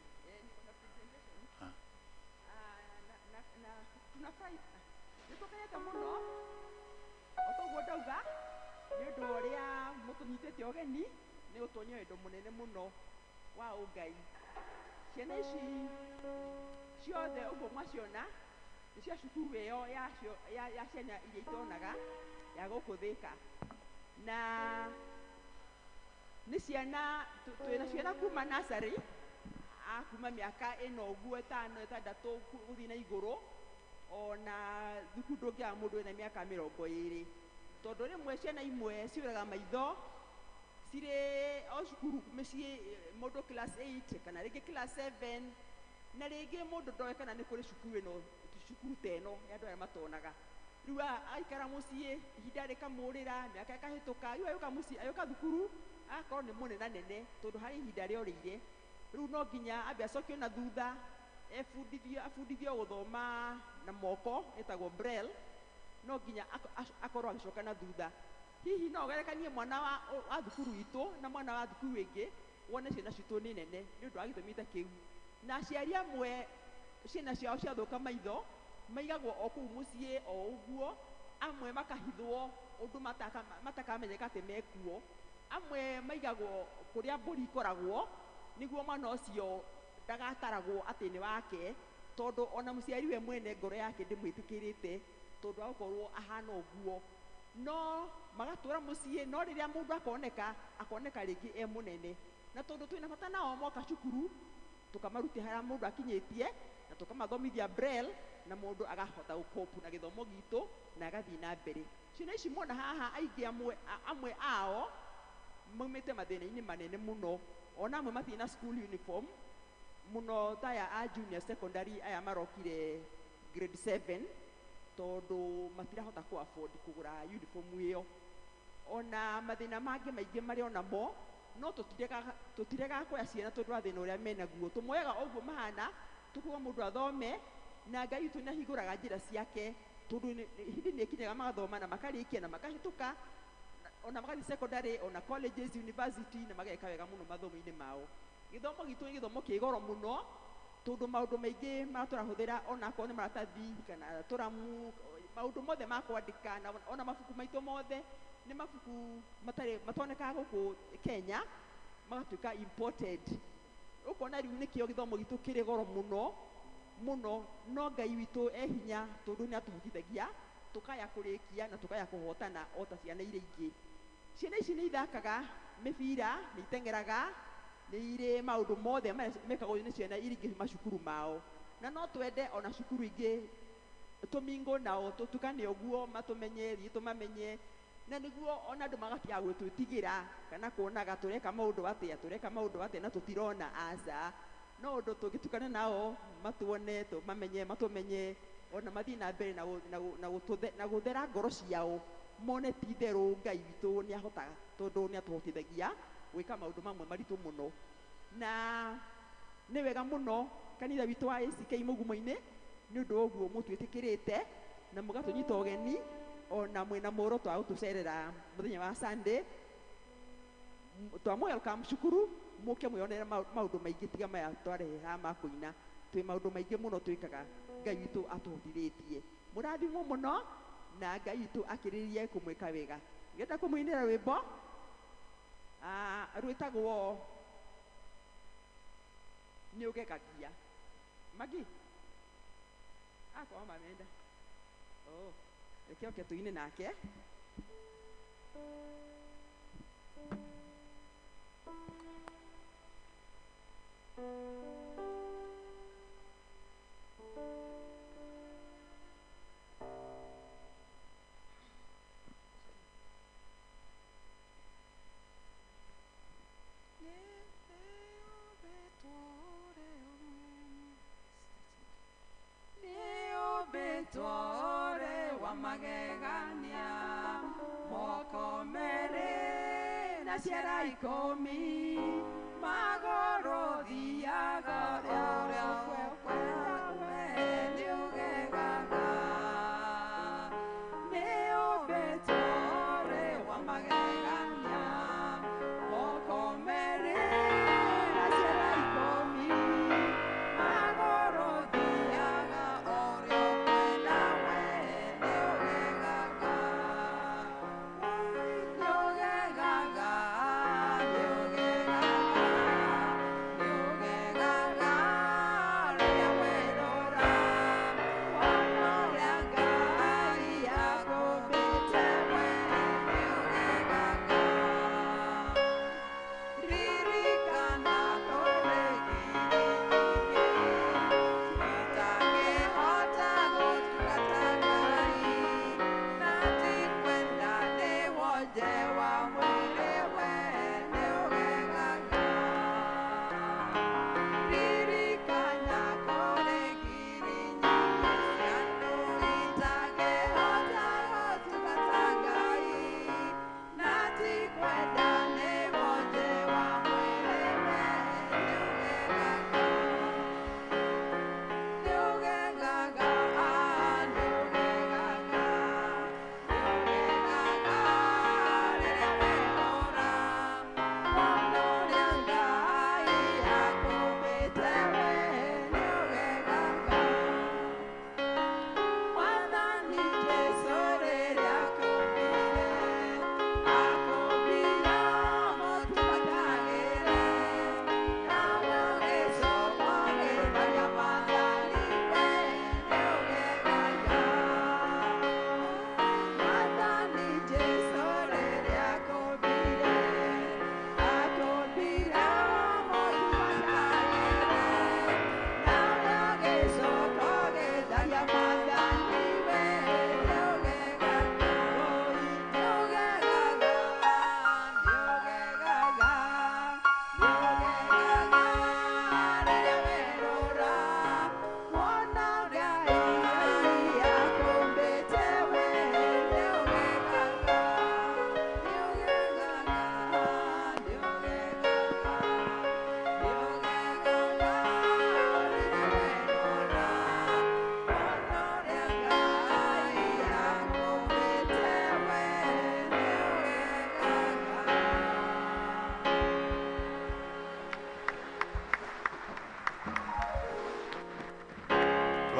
Nĩtũkenete mũno o toguo ndauga nĩ ũndũ wa ũrĩa mũtũnyitĩte ũgeni nĩ ũtuonia wendo mũnene mũno wa ũngai. Ciana ici ciothe ũguo mwaciona nĩ cia cukuru ĩyo ya ciana iria itonaga ya gũkũ Thĩka, na nĩ ciana twĩna ciana kuma nursery kuma mĩaka ĩno ũguo ĩtano ĩtandatũ gũthiĩ na igũrũ, ona thukuru ndũngĩaga mũndũ wĩna mĩaka 20, tondũ rĩmwe ciana imwe ciũraga maitho cirĩ o cukuru mĩciĩ, mũndũ class 8 kana rĩngĩ class 7, na rĩngĩ mũndũ ndoĩ kana nĩ kũrĩ cukuru ĩno, cukuru ta ĩno ya andũ arĩa matonaga. Rĩu aikara mũciĩ ihinda rĩkamũrĩra, mĩaka ĩkahĩtũka, rĩu agĩũka mũciĩ agĩũka thukuru agakorwo nĩ mũnenanene tondũ harĩ ihinda rĩorĩire. Rĩu no nginya ambe acokio na thutha abundithio gũthoma na moko ĩtagwo braille, no nginya akorwo agĩcoka na thutha. Hihi no ũgerekanie mwana wa thukuru itũ na mwana wa thukuru ĩngĩ wone ciana citũ nĩ nene nĩ ũndũ wa gĩtũmi ta kĩu. Na aciari amwe ciana ciao ciathũka maitho maigagwo o kũu mũciĩ o ũguo, amwe makahithwo ũndũ matakamenyeka atĩ mekuo. Amwe maigagwo kũrĩa mbũri ikoragwo nĩguo mwana ũcio ndagataragwo atĩ nĩ wake, tondũ ona mũciari we mwene ngoro yake ndĩmwĩtĩkĩrĩte tondũ wa gũkorwo ahana ũguo. No magatũra mũciĩ, no rĩrĩa mũndũ akoneka akoneka rĩngĩ e mũnene. Na tondũ twĩna bata nao moka cukuru, tũkamarutia harĩa mũndũ akinyĩtie na tũkamathomithia braille na mũndũ agahota gũkopu na gĩthomo gitũ na agathiĩ na mbere. Ciana ici muona haha aingĩ amwe ao maumĩte mathĩna-inĩ manene mũno, ona amwe matirĩ na school uniform mũno ta aya a junior secondary aya marokire grade 7 tondũ matirahota kũ afford kũgũra uniform ĩyo. Ona mathĩna mangĩ maingĩ marĩ onamo, no tũtiregaga kuoya ciana tondũ wa thĩna ũrĩa menaguo. Tũmoyaga ũguo mahana, tũkuga mũndũ athome, na Ngai witũ nĩahingũraga njĩra ciake tondũ hĩndĩ nĩĩkinyaga magathoma na makarĩkia na makahĩtũka, ona magathiĩ secondary, ona colleges, university, na mageka wega mũno mathomo-inĩ mao. Gĩthomo gitũ nĩ gĩthomo kĩ goro mũno tondũ maũndũ maingĩ marĩa tũrahũthĩra onakorwo nĩ maratathi kana tũramu, maũndũ mothe ma kwandĩka na ona mabuku maitũ mothe nĩ mabuku matarĩ matonekaga gũkũ Kenya, magatuĩka imported. Ũkona rĩu nĩkĩo gĩthomo gitũ kĩrĩ goro mũno mũno, no Ngai witũ e hinya tondũ nĩ atũhotithagia tũkaya kũrĩkia na tũkaya kũhotana o ta ciana iria ingĩ. Ciana ici nĩ ithakaga mĩbira, nĩ iteng'eraga, nĩ irĩ maũndũ mothe marĩa mekagwo nĩ ciana iria ingĩ macukuru mao. Na no twende ona cukuru ingĩ tũmingũ nao tũtukane ũguo, matũmenye, ithuĩ tũmamenye, na nĩguo ona andũ magatiga gwĩtwĩtigĩra kana kuonaga tũreka maũndũ atĩa, tũreka maũndũ atĩa na tũtirona aca. No ũndũ tũngĩtukana nao matuone, tũmamenye, matũmenye, ona mathiĩ na mbere na gũthera ngoro ciao, mone ti itherũ Ngai witũ nĩahotaga tondũ nĩatũhotithagia gwĩka maũndũ mamwe maritũ mũno. Na nĩ wega mũno kanitha witũ wa ACK Mũgumo-inĩ nĩ ũndũ wa ũguo mũtwĩtĩkĩrĩte na mũgatũnyita ũgeni ona mwĩna muoroto wa gũtũcerera mũthenya wa Sunday. Twamũ welcome cukuru mũke mwĩyonere maũndũ maingĩ tiga maya twarehe haha ma kũina. Twĩ maũndũ maingĩ mũno twĩkaga Ngai witũ atũhotithĩtie. Mũrathimwo mũno na Ngai witũ akĩrĩrĩrie kũmwĩka wega. Ngenda kũmũinĩra rwĩmbo rwĩtagwo Nĩ Ũgegagia. Magi akorwo mamenda oh, reke oke tũine nake. Tore wa magegania moko mere na ciara ikũmi magũrũ thiaga ũrĩa ũkwenda we nĩũgegaga. Nĩũmbĩtwo ũrĩ wa magegania moko mere na ciara ikũmi magũrũ thiaga ũrĩa ũkwenda we nĩũgegaga. Nĩũgegaga, nĩũgegaga, nĩũgegaga.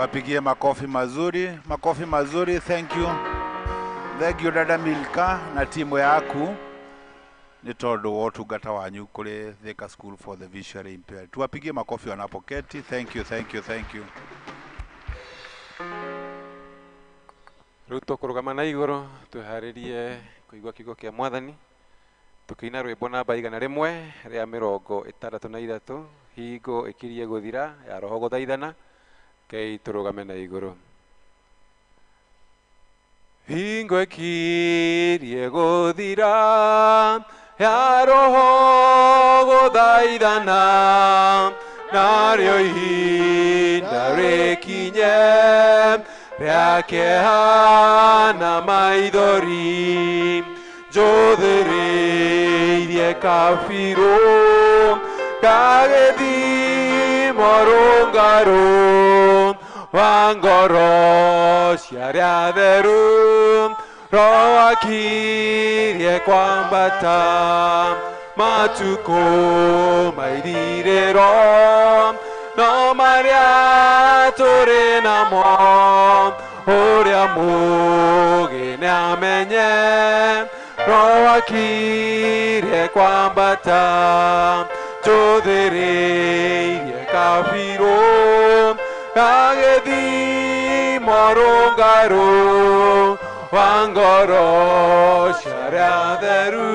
Wapigie makofi mazuri, makofi mazuri. Thank you. Thank you dada Milka na timu yaku nĩ tondũ wa ũtungata wanyu kũrĩ Thika School for the Visually Impaired. Tuwapigie makofi wanapoketi. Thank you, thank you, thank you. Rĩu tũkũrũgama na igũrũ twĩharĩrie kũigua kiugo kĩa mwathani tũkĩina rwĩmbo namba 163 hingo ĩkirie gũthira ya roho gũthaithana. Kei tũrũgame na igũrũ. Hingo ĩkirie gũthira ya roho gũthaithana narĩo ihinda rĩkinye rĩa kĩeha na maithori njũthĩrĩirie kabirũ gagĩthimo rũngarũ wa ngoro cia arĩa atheru roho akirie kwambata matukũ maithirĩro no marĩa tũrĩ namo ũrĩa mũũgĩ nĩamenye roho akirie kwambata njũthĩrĩirie kabirũ gagĩthimo rũngarũ wa ngoro cia arĩa atheru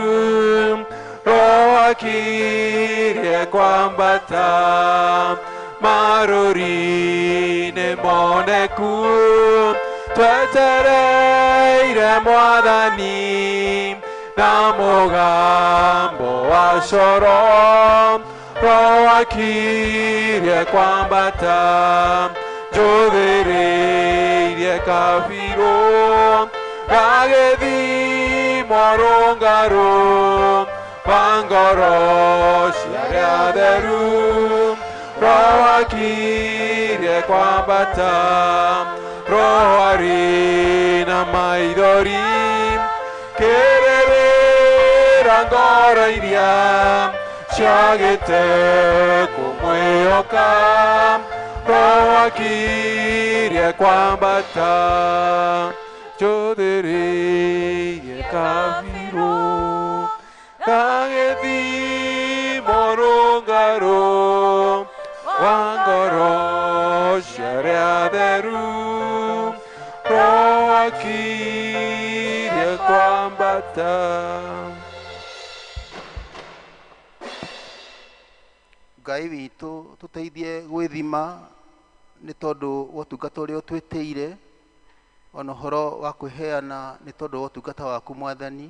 roho akirie kwambata marũri-inĩ moneku twetereire mwathani na mũgambo wa coro roho akirie kwambata njũthĩrĩirie kabirũ gagĩthimo rũngarũ wa ngoro cia arĩa atheru roho akirie kwambata roho arĩ na maithori kĩrĩrĩra ngoro iria ciagĩte kũmwĩhoka roho akirie kwambata njũthĩrĩirie kabirũ gagĩthimo rũngarũ wa ngoro cia arĩa atheru roho akirie kwambata. Ngai witũ tũteithie gwĩthima nĩ tondũ wa ũtungata ũrĩa ũtwĩtĩire ona ũhoro wa kwĩheana nĩ tondũ wa ũtungata waku mwathani.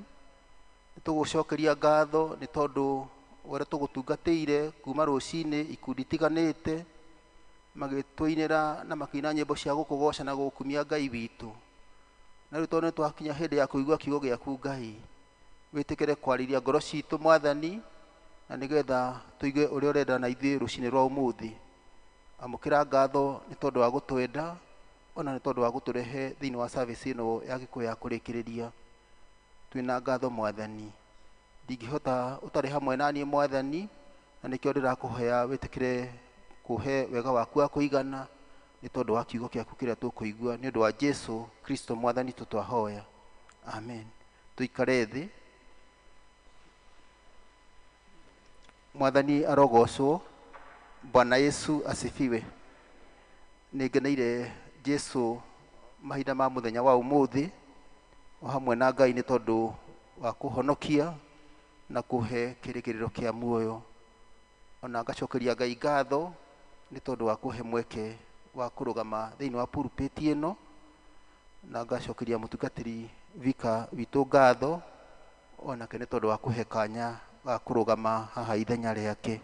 Nĩ tũgũcokeria ngatho nĩ tondũ ũrĩa tũgũtungatĩire kuma rũcinĩ ikundi itiganĩte magĩtũinĩra na makĩina nyĩmbo cia gũkũgoca na gũgũkumia Ngai witũ. Na rĩu tondũ nĩ twakinya hĩndĩ ya kũigua kiugo gĩaku Ngai, wĩtĩkĩre kwarĩria ngoro citũ mwathani na nĩgetha tũigue ũrĩa ũrenda na ithuĩ rũcinĩ rwa ũmũthĩ. Amũkĩra ngatho nĩ tondũ wa gũtwenda ona nĩ tondũ wa gũtũrehe thĩinĩ wa service ĩno ya gĩkũyũ ya kũrĩkĩrĩria. Twĩna ngatho mwathani, ndingĩhota ũtarĩ hamwe na niĩ mwathani, na nĩkĩo ndĩrakũhoya wĩtĩkĩre kũhe wega waku wa kũigana nĩ tondũ wa kiugo gĩaku kĩrĩa tũkũigua nĩ ũndũ wa Jesu Kristo mwathani tũtwahoya, amen. Tũikare thĩ. Mwathani arogocwo. Bwana Yesu asifiwe. Nĩ ngeneire Jesu mahinda ma mũthenya wa ũmũthĩ o hamwe na Ngai nĩ tondũ wa kũhonokia na kũhe kĩrĩgĩrĩro kĩa muoyo. Ona ngacokeria Ngai ngatho nĩ tondũ wa kũhe mweke wa kũrũgama thĩinĩ wa pulpit ĩno, na ngacokeria mũtungatĩri Vika witũ ngatho onake nĩ tondũ wa kũhe kanya ga kũrũgama haha ithenya rĩake.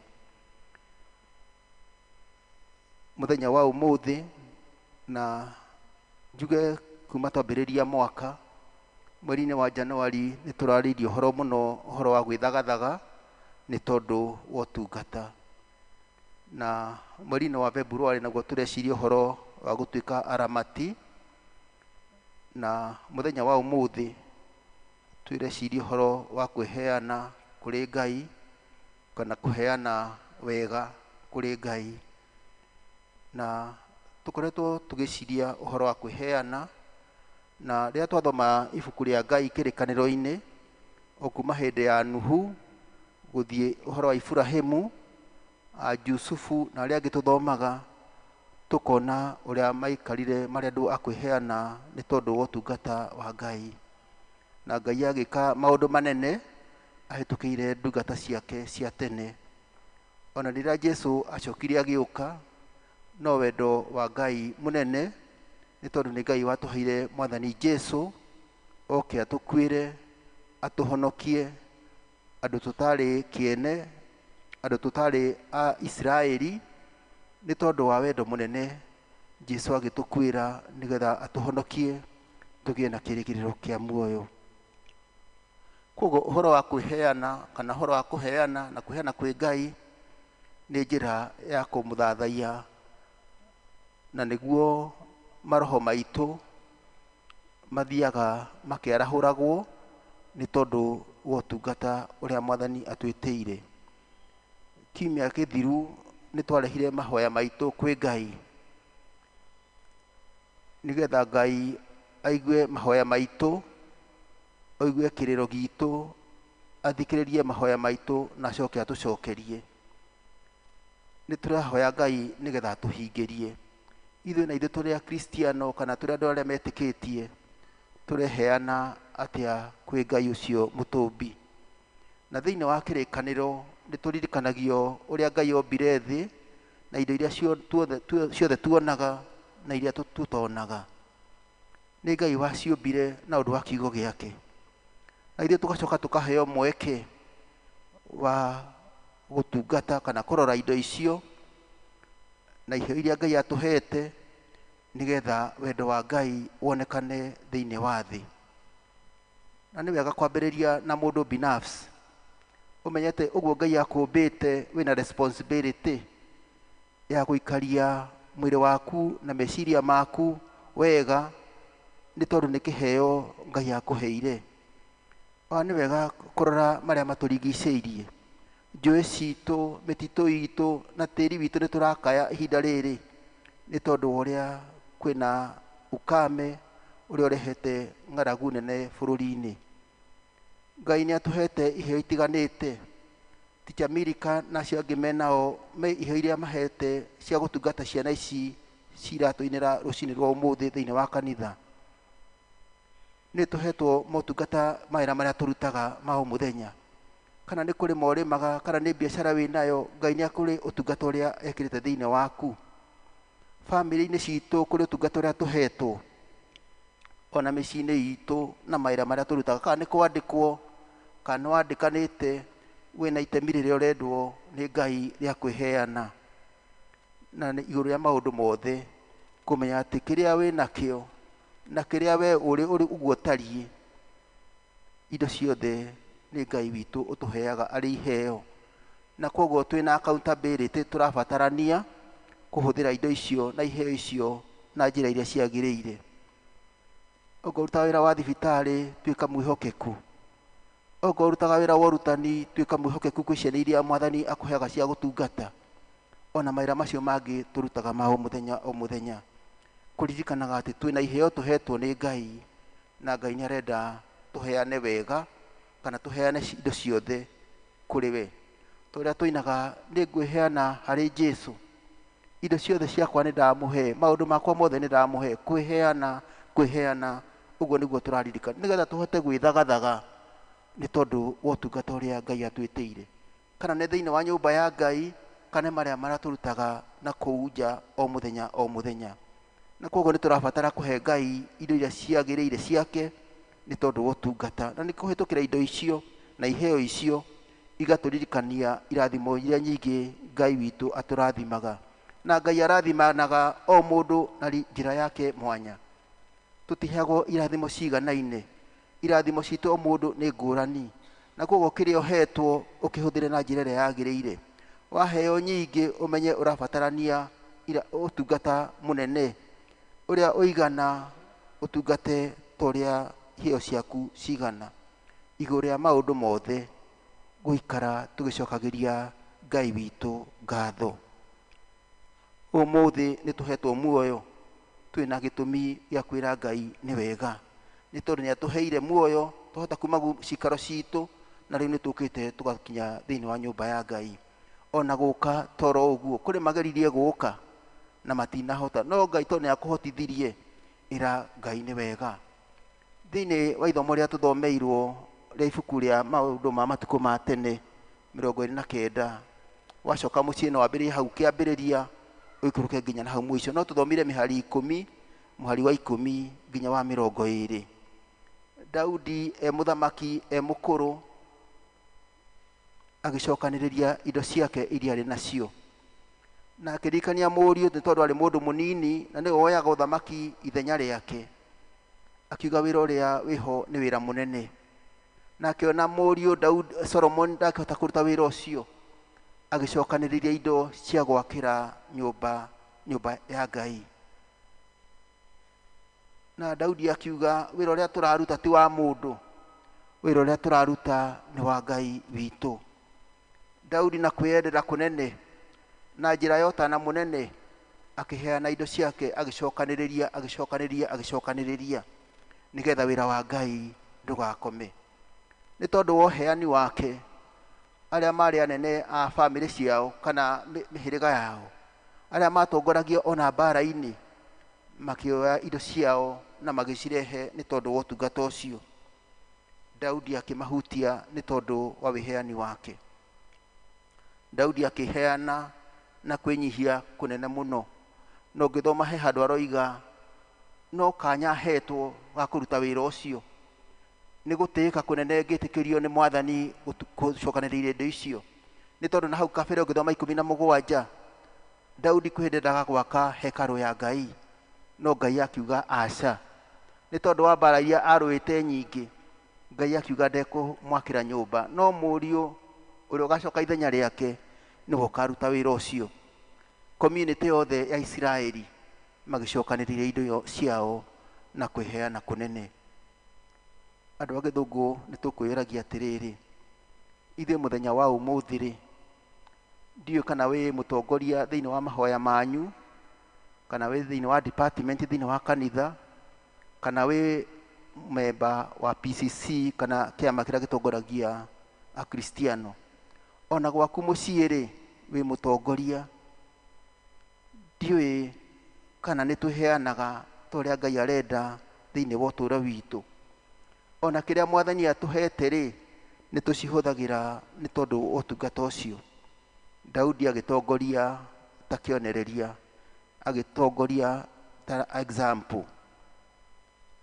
Mũthenya wa ũmũthĩ na njuge kuma twambĩrĩria mwaka mweri-inĩ wa Januari nĩ tũrarĩirie ũhoro mũno ũhoro wa gwĩthagathaga nĩ tondũ wa ũtungata, na mweri-inĩ wa February naguo tũreciria ũhoro wa gũtuĩka aramati, na mũthenya wa ũmũthĩ twĩreciria ũhoro wa kwĩheana kũrĩ Ngai kana kũheana wega kũrĩ Ngai. Na Tukoretwo tugiciria uhoro wa kwiheana na riria twathoma ibuku ria Ngai kirikaniro-ini o kuma hindi ya Nuhu guthie uhoro wa Iburahimu a Jusufu na aria angi tuthomaga tukona uria maikarire mari andu a kwiheana ni tondu wa utungata wa Ngai na Ngai agika maundu manene ahitukiire ndungata ciake cia tene. Ona rĩrĩa Jesu acokire agĩũka no wendo wa Ngai munene nĩ tondũ nĩ Ngai watũheire mwathani Jesu oke atũkuĩre atũhonokie andũ tũtarĩ kĩene andũ tũtarĩ a Isiraeli nĩ tondũ wa wendo munene Jesu agĩtũkuĩra nĩgetha atũhonokie tũgĩe na kĩrĩgĩrĩro kĩa muoyo. Koguo ũhoro wa kwĩheana kana ũhoro wa kũheana na kwĩheana kwĩ Ngai nĩ njĩra ya kũmũthathaiya na nĩguo maroho maitũ mathiaga makĩarahũragwo nĩ tondũ wa ũtungata ũrĩa mwathani atwĩtĩire. Kiumia gĩthiru nĩ twarehire mahoya maitũ kwĩ Ngai nĩgetha Ngai aigue mahoya maitũ oigue kĩrĩro gitũ athikĩrĩrie mahoya maitũ na acoke atũcokerie. Nĩ tũrahoya Ngai nĩgetha atũhingĩrie. Ithuĩ na ithuĩ tũrĩ Akristiano kana tũrĩ andũ arĩa metĩkĩtie tũreheana atĩa kwĩ Ngai ũcio mũtũmbi. Na thĩinĩ wa kĩrĩkanĩro nĩ tũririkanagio ũrĩa Ngai ombire thĩ na indo iria ciothe tuonaga na iria tũtonaga. Nĩ Ngai waciũmbire na ũndũ wa kiugo gĩake. Na ithuĩ tũgacoka tũkaheo mweke wa gũtungata kana kũrora indo icio na iheo iria Ngai atũhete nĩgetha wendo wa Ngai wonekane thĩinĩ wa thĩ. Na nĩ wega kwambĩrĩria na mũndũ binafsi ũmenyete ũguo Ngai akũmbĩte wĩna responsibility ya gũikaria mwĩrĩ waku na meciria maku wega nĩ tondũ nĩ kĩheo Ngai akũheire. Ona nĩ wega kũrora marĩa matũrigicĩirie njũĩ citũ mĩtitũ itũ na tĩri witũ nĩ tũrakaya ihinda rĩrĩ nĩ tondũ wa ũrĩa kwĩna ukame ũrĩa ũrehete ng'aragu nene bũrũri-inĩ. Ngai nĩ atũhete iheo itiganĩte. Ticha Milika na acio angĩ menao me iheo iria mahete cia gũtungata ciana ici ciratũinĩra rũcinĩ rwa ũmũthĩ thĩinĩ wa kanitha. Nĩ tũhetwo motungata mawĩra marĩa tũrutaga ma o mũthenya kana nĩ kũrĩma ũrĩmaga kana nĩ biacara wĩnayo Ngai nĩ akũrĩ ũtungata ũrĩa ekĩrĩte thĩinĩ waku. Bamĩrĩ-inĩ citũ kũrĩ ũtungata ũrĩa tũhetwo ona mĩciĩ-inĩ itũ na mawĩra marĩa tũrutaga kana nĩ kwandĩkwo kana nĩ wandĩkanĩte wĩna itemi rĩrĩa ũrendwo nĩ Ngai rĩa kwĩheana na nĩ igũrũ rĩa maũndũ mothe kũmenya atĩ kĩrĩa wĩnakĩo na kĩrĩa we ũrĩ ũguo ũtariĩ indo ciothe nĩ Ngai witũ ũtũheaga arĩ iheo na koguo twĩna accountability tũrabatarania kũhũthĩra indo icio na iheo icio na njĩra iria ciagĩrĩire. Okorwo ũrutaga wĩra wa thibitarĩ tuĩka mwĩhokeku, okorwo ũrutaga wĩra wa ũrutani tuĩka mwĩhokeku kwĩ ciana iria mwathani akũheaga cia gũtungata ona mawĩra macio mangĩ tũrutaga ma o mũthenya o mũthenya kũririkanaga atĩ twĩna iheo tũhetwo nĩ Ngai na Ngai nĩ arenda tũheane wega kana tũheane indo ciothe kũrĩ we. Tũrĩa tũinaga nĩ ngwĩheana harĩ Jesu indo ciothe ciakwa nĩ ndamũhe maũndũ makwa mothe nĩ ndamũhe kwĩheana kwĩheana ũguo nĩguo tũraririkana nĩgetha tũhote gwĩthagathaga nĩ tondũ wa ũtungata ũrĩa Ngai atwĩtĩire kana nĩ thĩinĩ wa nyũmba ya Ngai kana marĩa maratũrutaga na kũu nja o mũthenya o mũthenya. Na koguo nĩ tũrabatara kũhe Ngai indo iria ciagĩrĩire ciake nĩ tondũ wa ũtungata na nĩ kũhĩtũkĩra indo icio na iheo icio igatũririkania irathimo iria nyingĩ Ngai witũ atũrathimaga na Ngai arathimanaga o mũndũ na njĩra yake mwanya. Tũtiheagwo irathimo ciganaine irathimo citũ o mũndũ nĩ ngũrani na koguo kĩrĩa ũhetwo ũkĩhũthĩre na njĩra ĩrĩa yagĩrĩire. Waheo nyingĩ ũmenye ũrabatarania ũtungata mũnene ũrĩa ũigana ũtungate ta ũrĩa iheo ciaku cigana. Igũrũ rĩa maũndũ mothe gũikara tũgĩcokagĩria Ngai witũ ngatho. Ũmũthĩ nĩ tũhetwo muoyo, twĩna gĩtũmi gĩa kwĩra Ngai nĩ wega, nĩ tondũ nĩ atũheire muoyo twahota kuma cikaro citũ, na rĩu nĩ tũkĩte tũgakinya thĩinĩ wa nyũmba ya Ngai. Ona gũka toro ũguo, kũrĩ mageririe gũka na matinahota, no Ngai tondũ nĩ akũhotithirie, ĩra Ngai nĩ wega. Thĩinĩ wa ithomo rĩrĩa tũthomeirwo rĩa ibuku rĩa maũndũ ma matukũ ma tene 29, wacoka mũciĩ no wambĩrĩrie hau kĩambĩrĩria ũikũrũke nginya na hau mũico. No tũthomire mĩhari 10, mũhari wa 10 nginya wa 20. Daudi e mũthamaki e mũkũrũ, agĩcokanĩrĩria indo ciake iria arĩ nacio, na akĩririkania mũriũ nĩ tondũ arĩ mũndũ mũnini na nĩwe woyaga ũthamaki ithenya rĩake. Akiuga wĩra ũrĩa wĩho nĩ wĩra mũnene, na akĩona mũriũ Daudi Solomon ndakĩhota kũruta wĩra ũcio, agĩcokanĩrĩria indo cia gwakĩra nyũmba ya Ngai. Na Daudi akiuga wĩra ũrĩa tũraruta ti wa mũndũ, wĩra ũrĩa tũraruta nĩ wa Ngai witũ. Daudi na kwĩyendera kũnene na njĩra ya ũtana mũnene akĩheana indo ciake, agĩcokanĩrĩria agĩcokanĩrĩria agĩcokanĩrĩria nĩgetha wĩra wa Ngai ndũgakome. Nĩ tondũ wa ũheani wake, arĩa marĩ anene a bamĩrĩ ciao kana mĩhĩrĩga yao, arĩa matongoragia ona mbara-inĩ, makĩoya indo ciao na magĩcirehe nĩ tondũ wa ũtungata ũcio. Daudi akĩmahutia nĩ tondũ wa wĩheani wake. Daudi akĩheana na kwĩnyihia kũnene mũno. No ngĩthoma he handũ aroiga no kanya ahetwo ga kũruta wĩra ũcio, nĩ gũtĩĩka kũnene ngĩtĩkĩrio nĩ Mwathani gũcokanĩrĩria indo icio. Nĩ tondũ na hau kabere ũngĩthoma 17, Daudi kwĩ hĩndĩ endaga gwaka hekarũ ya Ngai, no Ngai akiuga aca. Nĩ tondũ wa mbara iria arũĩte nyingĩ, Ngai akiuga ndekũmwakĩra nyũmba, no mũriũ ũrĩa ũgacoka ithenya rĩake nĩwe ũkaruta wĩra ũcio. Community yothe ya Isiraeli magĩcokanĩrĩria indo ciao na kwĩheana kũnene. Andũ a Gĩthũngũ nĩ tũkwĩyũragia atĩrĩrĩ, ithuĩ mũthenya wa ũmũthĩ rĩ, ndiũĩ kana wĩ mũtongoria thĩinĩ wa mahoya manyu, kana wĩ thĩinĩ wa department thĩinĩ wa kanitha, kana wĩ memba wa PCC kana kĩama kĩrĩa gĩtongoragia Akristiano, ona gwaku mũciĩ rĩ, wĩ mũtongoria. Ndiũĩ kana nĩ twĩheanaga ta ũrĩa Ngai arenda thĩinĩ wa ũtũũro witũ. Ona kĩrĩa Mwathani atũhete rĩ, nĩ tũcihũthagĩra nĩ tondũ wa ũtungata ũcio. Daudi agĩtongoria ta kĩonereria, agĩtongoria ta example,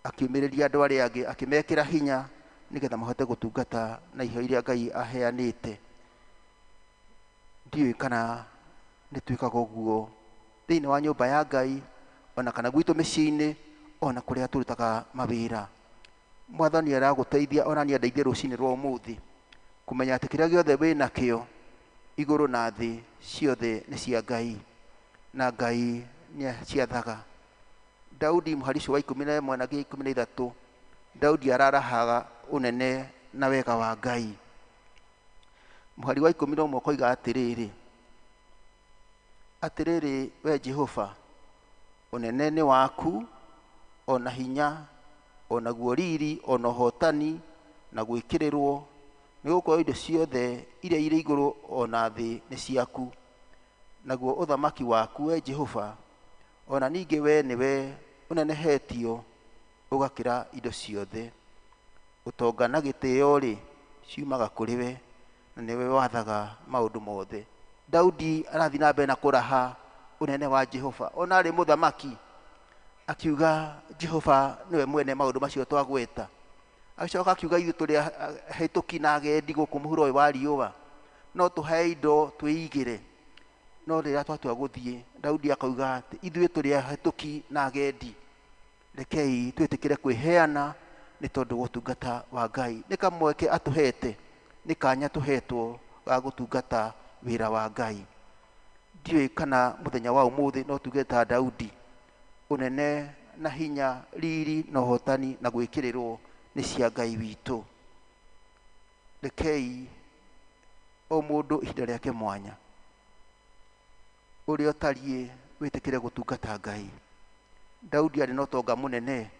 akiumĩrĩria andũ arĩa angĩ, akĩmekĩra hinya nĩgetha mahote gũtungata na iheo iria Ngai aheanĩte. Ndiũĩ kana nĩ twĩkaga ũguo thĩinĩ wa nyũmba ya Ngai, ona kana gwitũ mĩciĩ-inĩ, ona kũrĩa tũrutaga mawĩra. Mwathani aragũteithia ona niĩ andeithie rũcinĩ rwa ũmũthĩ kũmenya atĩ kĩrĩa gĩothe wĩ nakĩo igũrũ na thĩ ciothe nĩ cia Ngai, na Ngai nĩ aciathaga. Daudi mũhari ũcio wa 11 na nginya 13, Daudi ararahaga ũnene na wega wa Ngai. Mũhari wa 11 ũkoiga atĩrĩrĩ, atĩrĩrĩ we Jehova, ũnene nĩ waku, ona hinya, ona guo riri, ona ũhotani, na gwĩkĩrĩrwo, nĩ gũkorwo indo ciothe iria irĩ igũrũ ona thĩ nĩ ciaku. Naguo ũthamaki waku we Jehova, ona ningĩ we nĩwe ũnenehetio ũgakĩra indo ciothe. Ũtonga na gĩtĩo rĩ, ciumaga kũrĩ we, na nĩwe wathaga maũndũ mothe. Daudi arathiĩ na mbere na kũraha ũnene wa Jehova, ona arĩ mũthamaki, akiuga Jehova nĩwe mwene maũndũ macio twagweta. Agĩcoka akiuga ithuĩ tũrĩ ahĩtũki na agendi gũkũ mũhuro ũyũ wa riũa, no tũhae indo twĩigĩre. No rĩrĩa twatua gũthiĩ, Daudi akauga atĩ ithuĩ tũrĩ ahĩtũki na agendi, rekei twĩtĩkĩre kwĩheana nĩ tondũ wa ũtungata wa Ngai. Nĩ kamweke atũhete, nĩ kanya tũhetwo ga gũtungata wĩra wa Ngai. Ndiũĩ kana mũthenya wa ũmũthĩ no tuge ta Daudi, ũnene na hinya, riri na ũhotani na gwĩkĩrĩrwo nĩ cia Ngai witũ. Rekei o mũndũ ihinda rĩake mwanya, ũrĩa ũtariĩ wĩtĩkĩre gũtungata Ngai. Daudi arĩ na ũtonga mũnene,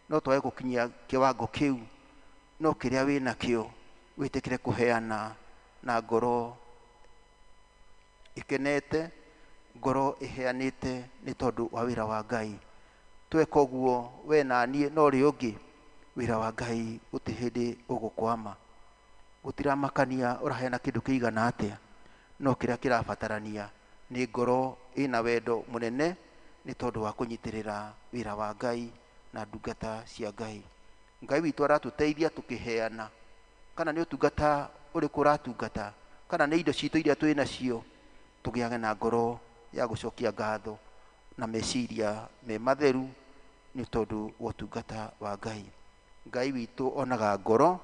no twage gũkinyia kĩwango kĩu, no kĩrĩa wĩ nakĩo wĩtĩkĩre kũheana na ngoro ĩkenete, ngoro ĩheanĩte nĩ tondũ wa wĩra wa Ngai. Tweka ũguo we na niĩ na ũrĩa ũngĩ, wĩra wa Ngai gũtirĩ hĩndĩ ũgũkwama. Gũtiramakania ũraheana kĩndũ kĩigana atĩa, no kĩrĩa kĩrabatarania nĩ ngoro ĩna wendo mũnene nĩ tondũ wa kũnyitĩrĩra wĩra wa Ngai na ndungata cia Ngai. Ngai witũ aratũteithia tũkĩheana, kana nĩ ũtungata ũrĩkũ ũratungata, kana nĩ indo citũ iria twĩ nacio, tũgĩage na ngoro ya gũcokia ngatho na meciria me matheru nĩ tondũ wa ũtungata wa Ngai. Ngai witũ onaga ngoro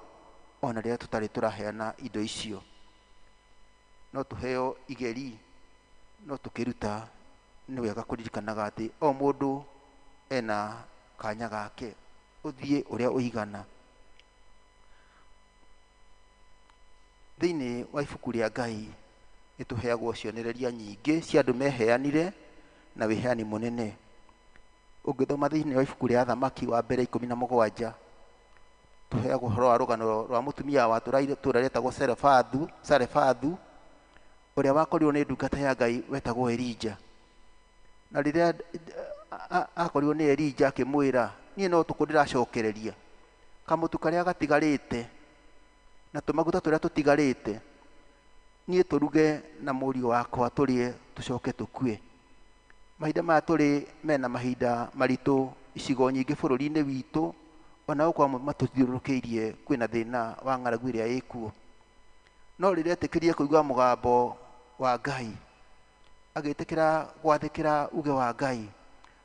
ona rĩrĩa tũtarĩ tũraheana indo icio. No tũheo igeri, no tũkĩruta nĩ wega kũririkanaga atĩ o mũndũ ena kanya gake, ũthiĩ ũrĩa ũigana. Thĩinĩ wa ibuku rĩa Ngai nĩ tũheagwo cionereria nyingĩ cia andũ meheanire na wĩheani mũnene. Ũngĩthoma thĩinĩ wa ibuku rĩa Athamaki wa mbere 17, tũheagwo ũhoro wa rũgano rwa mũtumia wa tũra rĩetagwo Sarefathu, ũrĩa wakorirwo nĩ ndungata ya Ngai wetagwo Elija. Na rĩrĩa akorirwo nĩ Elija akĩmwĩra, niĩ no tũkũ ndĩracokereria kamũtu karĩa gatigarĩte na tũmaguta tũrĩa tũtigarĩte, niĩ tũruge na mũriũ wakwa tũrĩe tũcoke tũkue. Mahinda maya tũrĩ mena mahinda maritũ icigo nyingĩ bũrũri-inĩ witũ, ona gũkũ amwe matũthiũrũrũkĩirie kwĩna thĩna wa ng'aragu ĩrĩa ĩkuo. No rĩrĩa etĩkĩrie kũigua mũgambo wa Ngai, agĩtĩkĩra gwathĩkĩra uge wa Ngai,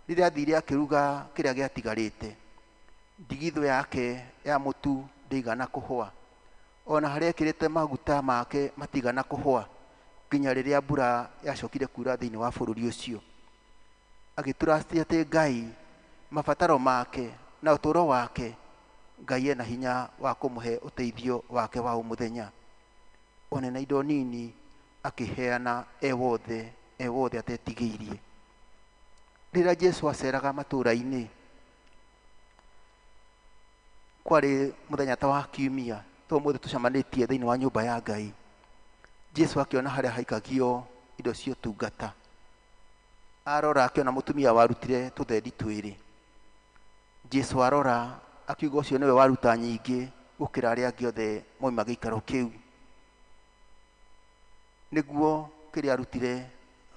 rĩrĩa athire akĩruga kĩrĩa gĩatigarĩte, ndigithũ yake ya mũtu ndĩigana kũhũa, ona harĩa ekĩrĩte maguta make matigana kũhũa, nginya rĩrĩa mbura yacokire kura thĩinĩ wa bũrũri ũcio. Agĩtrust atĩ Ngai mabataro make na ũtũũro wake, Ngai ena hinya wa kũmũhe ũteithio wake wa o mũthenya. Ona na indo nini akĩheana e wothe atetigĩirie. Rĩrĩa Jesu aceraga matũũra-inĩ, kwarĩ mũthenya ta wa kiumia, to mũthĩ tũcemanĩtie thĩinĩ wa nyũmba ya Ngai, Jesu akĩona harĩa haikagio indo cia ũtungata. Arora akĩona mũtumia warutire tũthendi twĩrĩ. Jesu arora akiuga ũcio nĩwe waruta nyingĩ gũkĩra arĩa angĩ othe moima gĩikaro kĩu. Nĩguo kĩrĩa arutire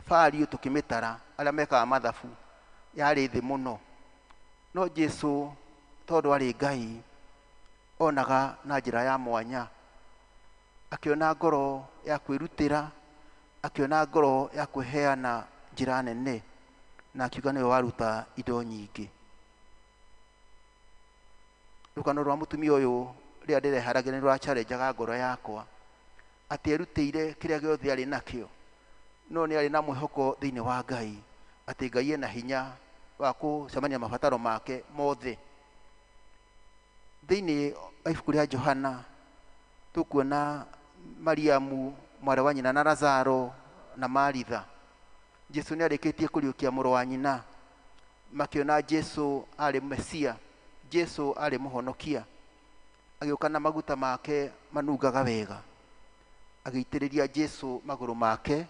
bariũ tũkĩmĩtara, arĩa mekaga mathabu yarĩ thĩ mũno. No Jesu tondũ arĩ Ngai onaga na njĩra ya mwanya, akĩona ngoro ya kwĩrutĩra, akĩona ngoro ya kwĩheana njĩra nene, na akiuga nĩwe waruta indo nyingĩ. Rũgano rwa mũtumia ũyũ rĩrĩa ndĩreharagia nĩ rũrachallenjaga ngoro yakwa, atĩ erutĩire kĩrĩa gĩothe arĩ nakĩo, no nĩ arĩ na mwĩhoko thĩinĩ wa Ngai atĩ Ngai ena hinya wa gũcemania mabataro make mothe. Thĩinĩ wa ibuku rĩa Johana tũkuona Mariamu mwarĩ wa nyina na Lazaro na Maritha. Jesu nĩ arĩkĩtie kũriũkia mũrũ wa nyina, makĩona Jesu arĩ Mesia, Jesu arĩ mũhonokia, agĩũka na maguta make manungaga wega, agĩitĩrĩria Jesu magũrũ make,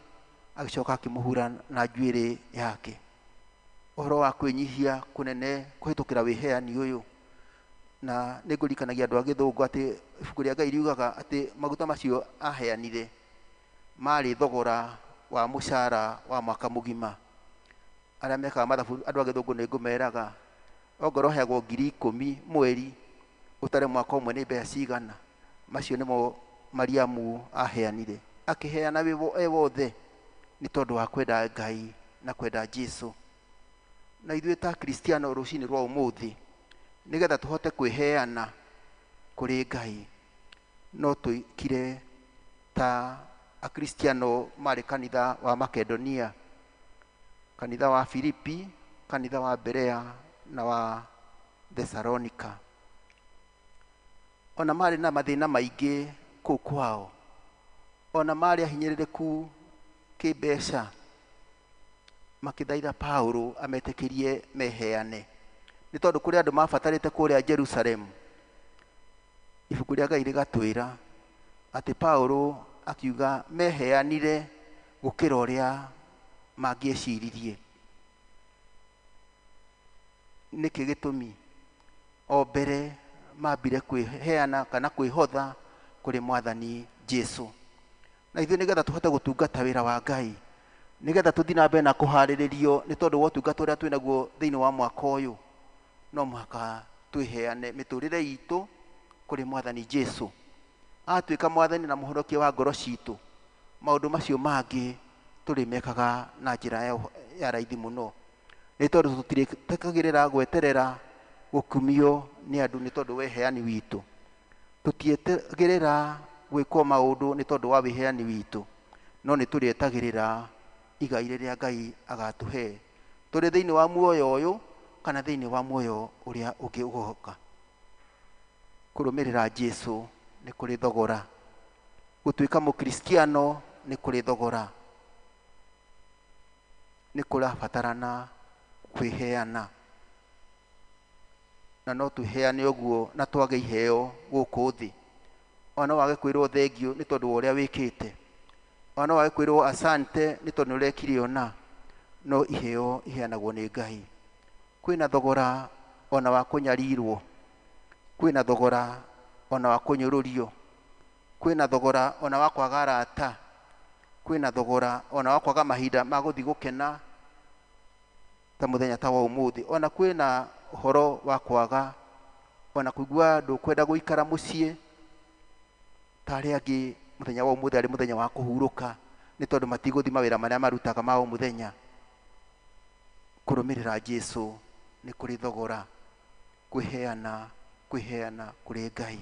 agĩcoka akĩmũhura na njuĩrĩ yake. Ũhoro wa kwĩnyihia kũnene kũhĩtũkĩra wĩheani ũyũ. Na nĩngũririkanagia andũ a gĩthũngũ atĩ ibuku rĩa Ngai riugaga atĩ maguta macio aheanire marĩ thogora wa mũcara wa mwaka mũgima. Arĩa mekaga mathabu andũ a gĩthũngũ nĩngũmeraga ongorwo ũheagwo 10,000 mweri, ũtare mwaka ũmwe nĩ mbeca cigana. Macio nĩmo Mariamu aheanire, akĩheana e wothe nĩ tondũ wa kwenda Ngai na kwenda Jesu. Na ithuĩ ta Kristiano rũcinĩ rwa ũmũthĩ, nĩgetha tũhote kwĩheana kũrĩ Ngai, no twĩkire ta Akristiano marĩ kanitha wa Makedonia, kanitha wa Filipi, kanitha wa Berea na wa Thesalonika. Ona marĩ na mathĩna maingĩ kũu kwao, ona marĩ ahinyĩrĩrĩku kĩmbeca, Makĩthaitha Paulo ametĩkĩrie meheane, nĩ tondũ kũrĩ andũ mabatarĩte kũrĩa Jerusalemu. Ibuku rĩa Ngai rĩgatwĩra atĩ Paulo akiuga meheanire gũkĩra ũrĩa mangĩeciririe. Nĩkĩ gĩtũmi? O mbere mambire kwĩheana kana kwĩhotha kũrĩ Mwathani Jesu. Na ithuĩ nĩgetha tũhote gũtungata wĩra wa Ngai, nĩgetha tũthiĩ na mbere na kũharĩrĩrio nĩ tondũ wa ũtungata ũrĩa twĩ naguo thĩinĩ wa mwaka ũyũ, no mũhaka twĩheane mĩtũrĩre itũ kũrĩ Mwathani Jesu. Atuĩka Mwathani na Mũhonokia wa ngoro citũ, maũndũ macio mangĩ tũrĩmekaga na njĩra ya raithi mũno, nĩ tondũ tũtirĩtekagĩrĩra gweterera gũkumio nĩ andũ nĩ tondũ wa ũheani witũ. Tũtietagĩrĩra gwĩkwo maũndũ nĩ tondũ wa wĩheani witũ, no nĩ tũrĩetagĩrĩra igai rĩrĩa Ngai agatũhe tũrĩ thĩinĩ wa muoyo ũyũ kana thĩinĩ wa muoyo ũrĩa ũngĩ ũgoka. Kũrũmĩrĩra Jesu nĩ kũrĩ thogora, gũtuĩka mũkristiano nĩ kũrĩ thogora, nĩ kũrabatarana kwĩheana, na no twĩheane ũguo na twage iheo gũkũ thĩ. Ona no wage kwĩrwo thengiũ nĩ tondũ wa ũrĩa wĩkĩte, ona no wage kwĩrwo asante nĩ tondũ nĩ ũrekire ũna, no iheo iheanagwo nĩ Ngai. Kwĩna thogora ona wa kũnyarirwo, kwĩna thogora ona wa kũnyũrũrio, kwĩna thogora ona wa kwaga arata, kwĩna thogora ona wa kwaga mahinda ma gũthiĩ gũkena ta mũthenya ta wa ũmũthĩ. Ona kwĩna ũhoro wa kwaga ona kũigua ndũkwenda gũikara mũciĩ ta arĩa angĩ mũthenya wa ũmũthĩ arĩ mũthenya wa kũhurũka, nĩ tondũ matigũthiĩ mawĩra marĩa marutaga ma o mũthenya. Kũrũmĩrĩra Jesu nĩ kũrĩ thogora, kwĩheana, kwĩheana kũrĩ Ngai.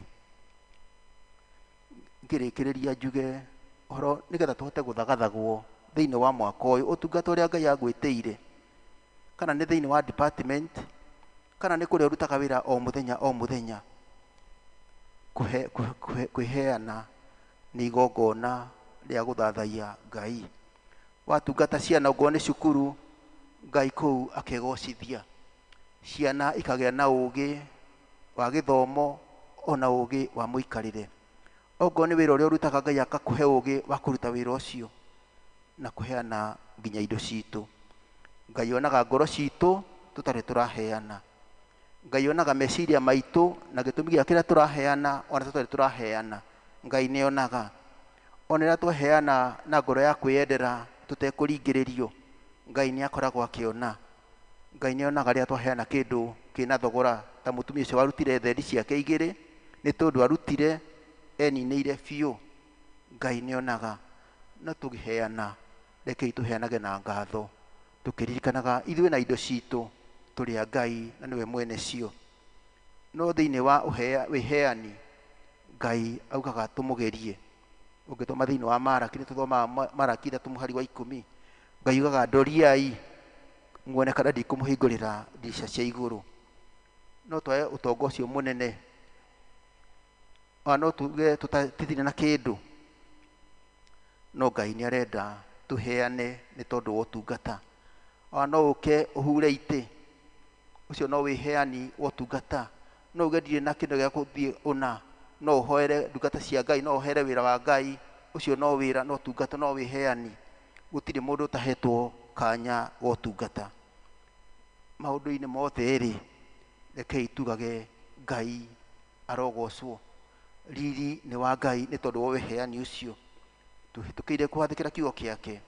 Ngĩrĩkĩrĩria njuge ũhoro nĩgetha tũhote gũthagathagwo thĩinĩ wa mwaka ũyũ, ũtungata ũrĩa Ngai agwĩtĩire, kana nĩ thĩinĩ wa department, kana nĩ kũrĩa ũrutaga wĩra o mũthenya o mũthenya, kwĩheana nĩ igongona rĩa gũthathaiya Ngai. Watungata ciana ongorwo nĩ cukuru, Ngai kũu akegocithia, ciana ikagĩa na ũgĩ wa gĩthomo ona ũgĩ wa mũikarĩre. Ongorwo nĩ wĩra ũrĩa ũrutaga, Ngai akakũhe ũgĩ wa kũruta wĩra ũcio na kũheana nginya indo citũ. Ngai onaga ngoro citũ tũtarĩ tũraheana, Ngai onaga meciria maitũ na gĩtũmi gĩa kĩrĩa tũraheana ona tũtarĩ tũraheana. Ngai nĩ onaga ona rĩrĩa twaheana na ngoro ya kwĩyendera tũtekũringĩrĩrio, Ngai nĩ akoragwo akĩona. Ngai nĩ onaga rĩrĩa twaheana kĩndũ kĩna thogora, ta mũtumia ũcio warutire thendi ciake igĩrĩ nĩ tondũ arutire eninĩire biũ. Ngai nĩ onaga. No tũgĩheana, rekei tũheanage na ngatho, tũkĩririkanaga ithuĩ na indo citũ tũrĩ a Ngai na nĩwe mwene cio. No thĩinĩ wa wĩheani, Ngai augaga tũmũgerie. Ũngĩthoma thĩinĩ wa Maraki, nĩ tũthomaga Maraki 3 mũhari wa 10, Ngai augaga ndoriai muone kana ndikũmũhingũrĩra ndirica cia igũrũ. No twae ũtonga ũcio mũnene, ona no tuge tũtithire na kĩndũ, no Ngai nĩ arenda tũheane nĩ tondũ wa ũtungata. Ona no ũke ũhure itĩ, ũcio no wĩheani wa ũtungata. No uge ndirĩ na kĩndũ gĩa gũthiĩ ũna, no ũhoere ndungata cia Ngai, no ũhere wĩra wa Ngai, ũcio no wĩra, no ũtungata, no wĩheani. Gũtirĩ mũndũ ũtahetwo kanya ga ũtungata. Maũndũ-inĩ mothe rĩ, rekei tugage Ngai arogocwo. Riri nĩ wa Ngai nĩ tondũ wa wĩheani ũcio. Tũhĩtũkĩire kũathĩkĩra kiugo gĩake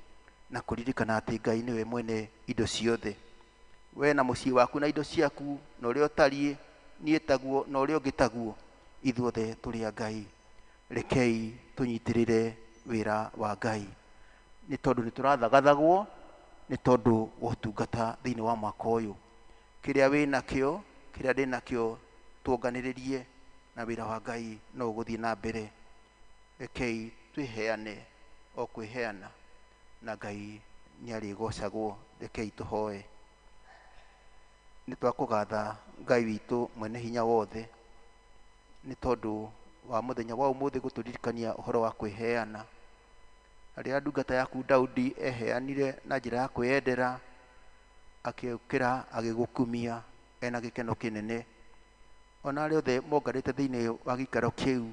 na kũririkana atĩ Ngai nĩwe mwene indo ciothe. We na mũciĩ waku na indo ciaku, na ũrĩa ũtariĩ, niĩ taguo, na ũrĩa ũngĩ taguo, ithuothe tũrĩ a Ngai. Rekei tũnyitĩrĩre wĩra wa Ngai, nĩ tondũ nĩ tũrathagathagwo nĩ tondũ wa ũtungata thĩinĩ wa mwaka ũyũ. Kĩrĩa wĩ nakĩo, kĩrĩa ndĩ nakĩo, tuonganĩrĩrie na wĩra wa Ngai no ũgũthiĩ na mbere. Rekei twĩheane o kwĩheana, na Ngai nĩ arĩgocagwo. Rekei tũhoe. Nĩ twakũgatha Ngai witũ mwene hinya wothe nĩ tondũ wa mũthenya wa ũmũthĩ gũtũririkania ũhoro wa kwĩheana. Na rĩrĩa ndungata yaku Daudi eheanire na njĩra ya kwĩyendera Akĩũkĩra agĩgũkumia ena gĩkeno kĩnene. Ona arĩa othe monganĩte thĩinĩ wa gĩikaro kĩu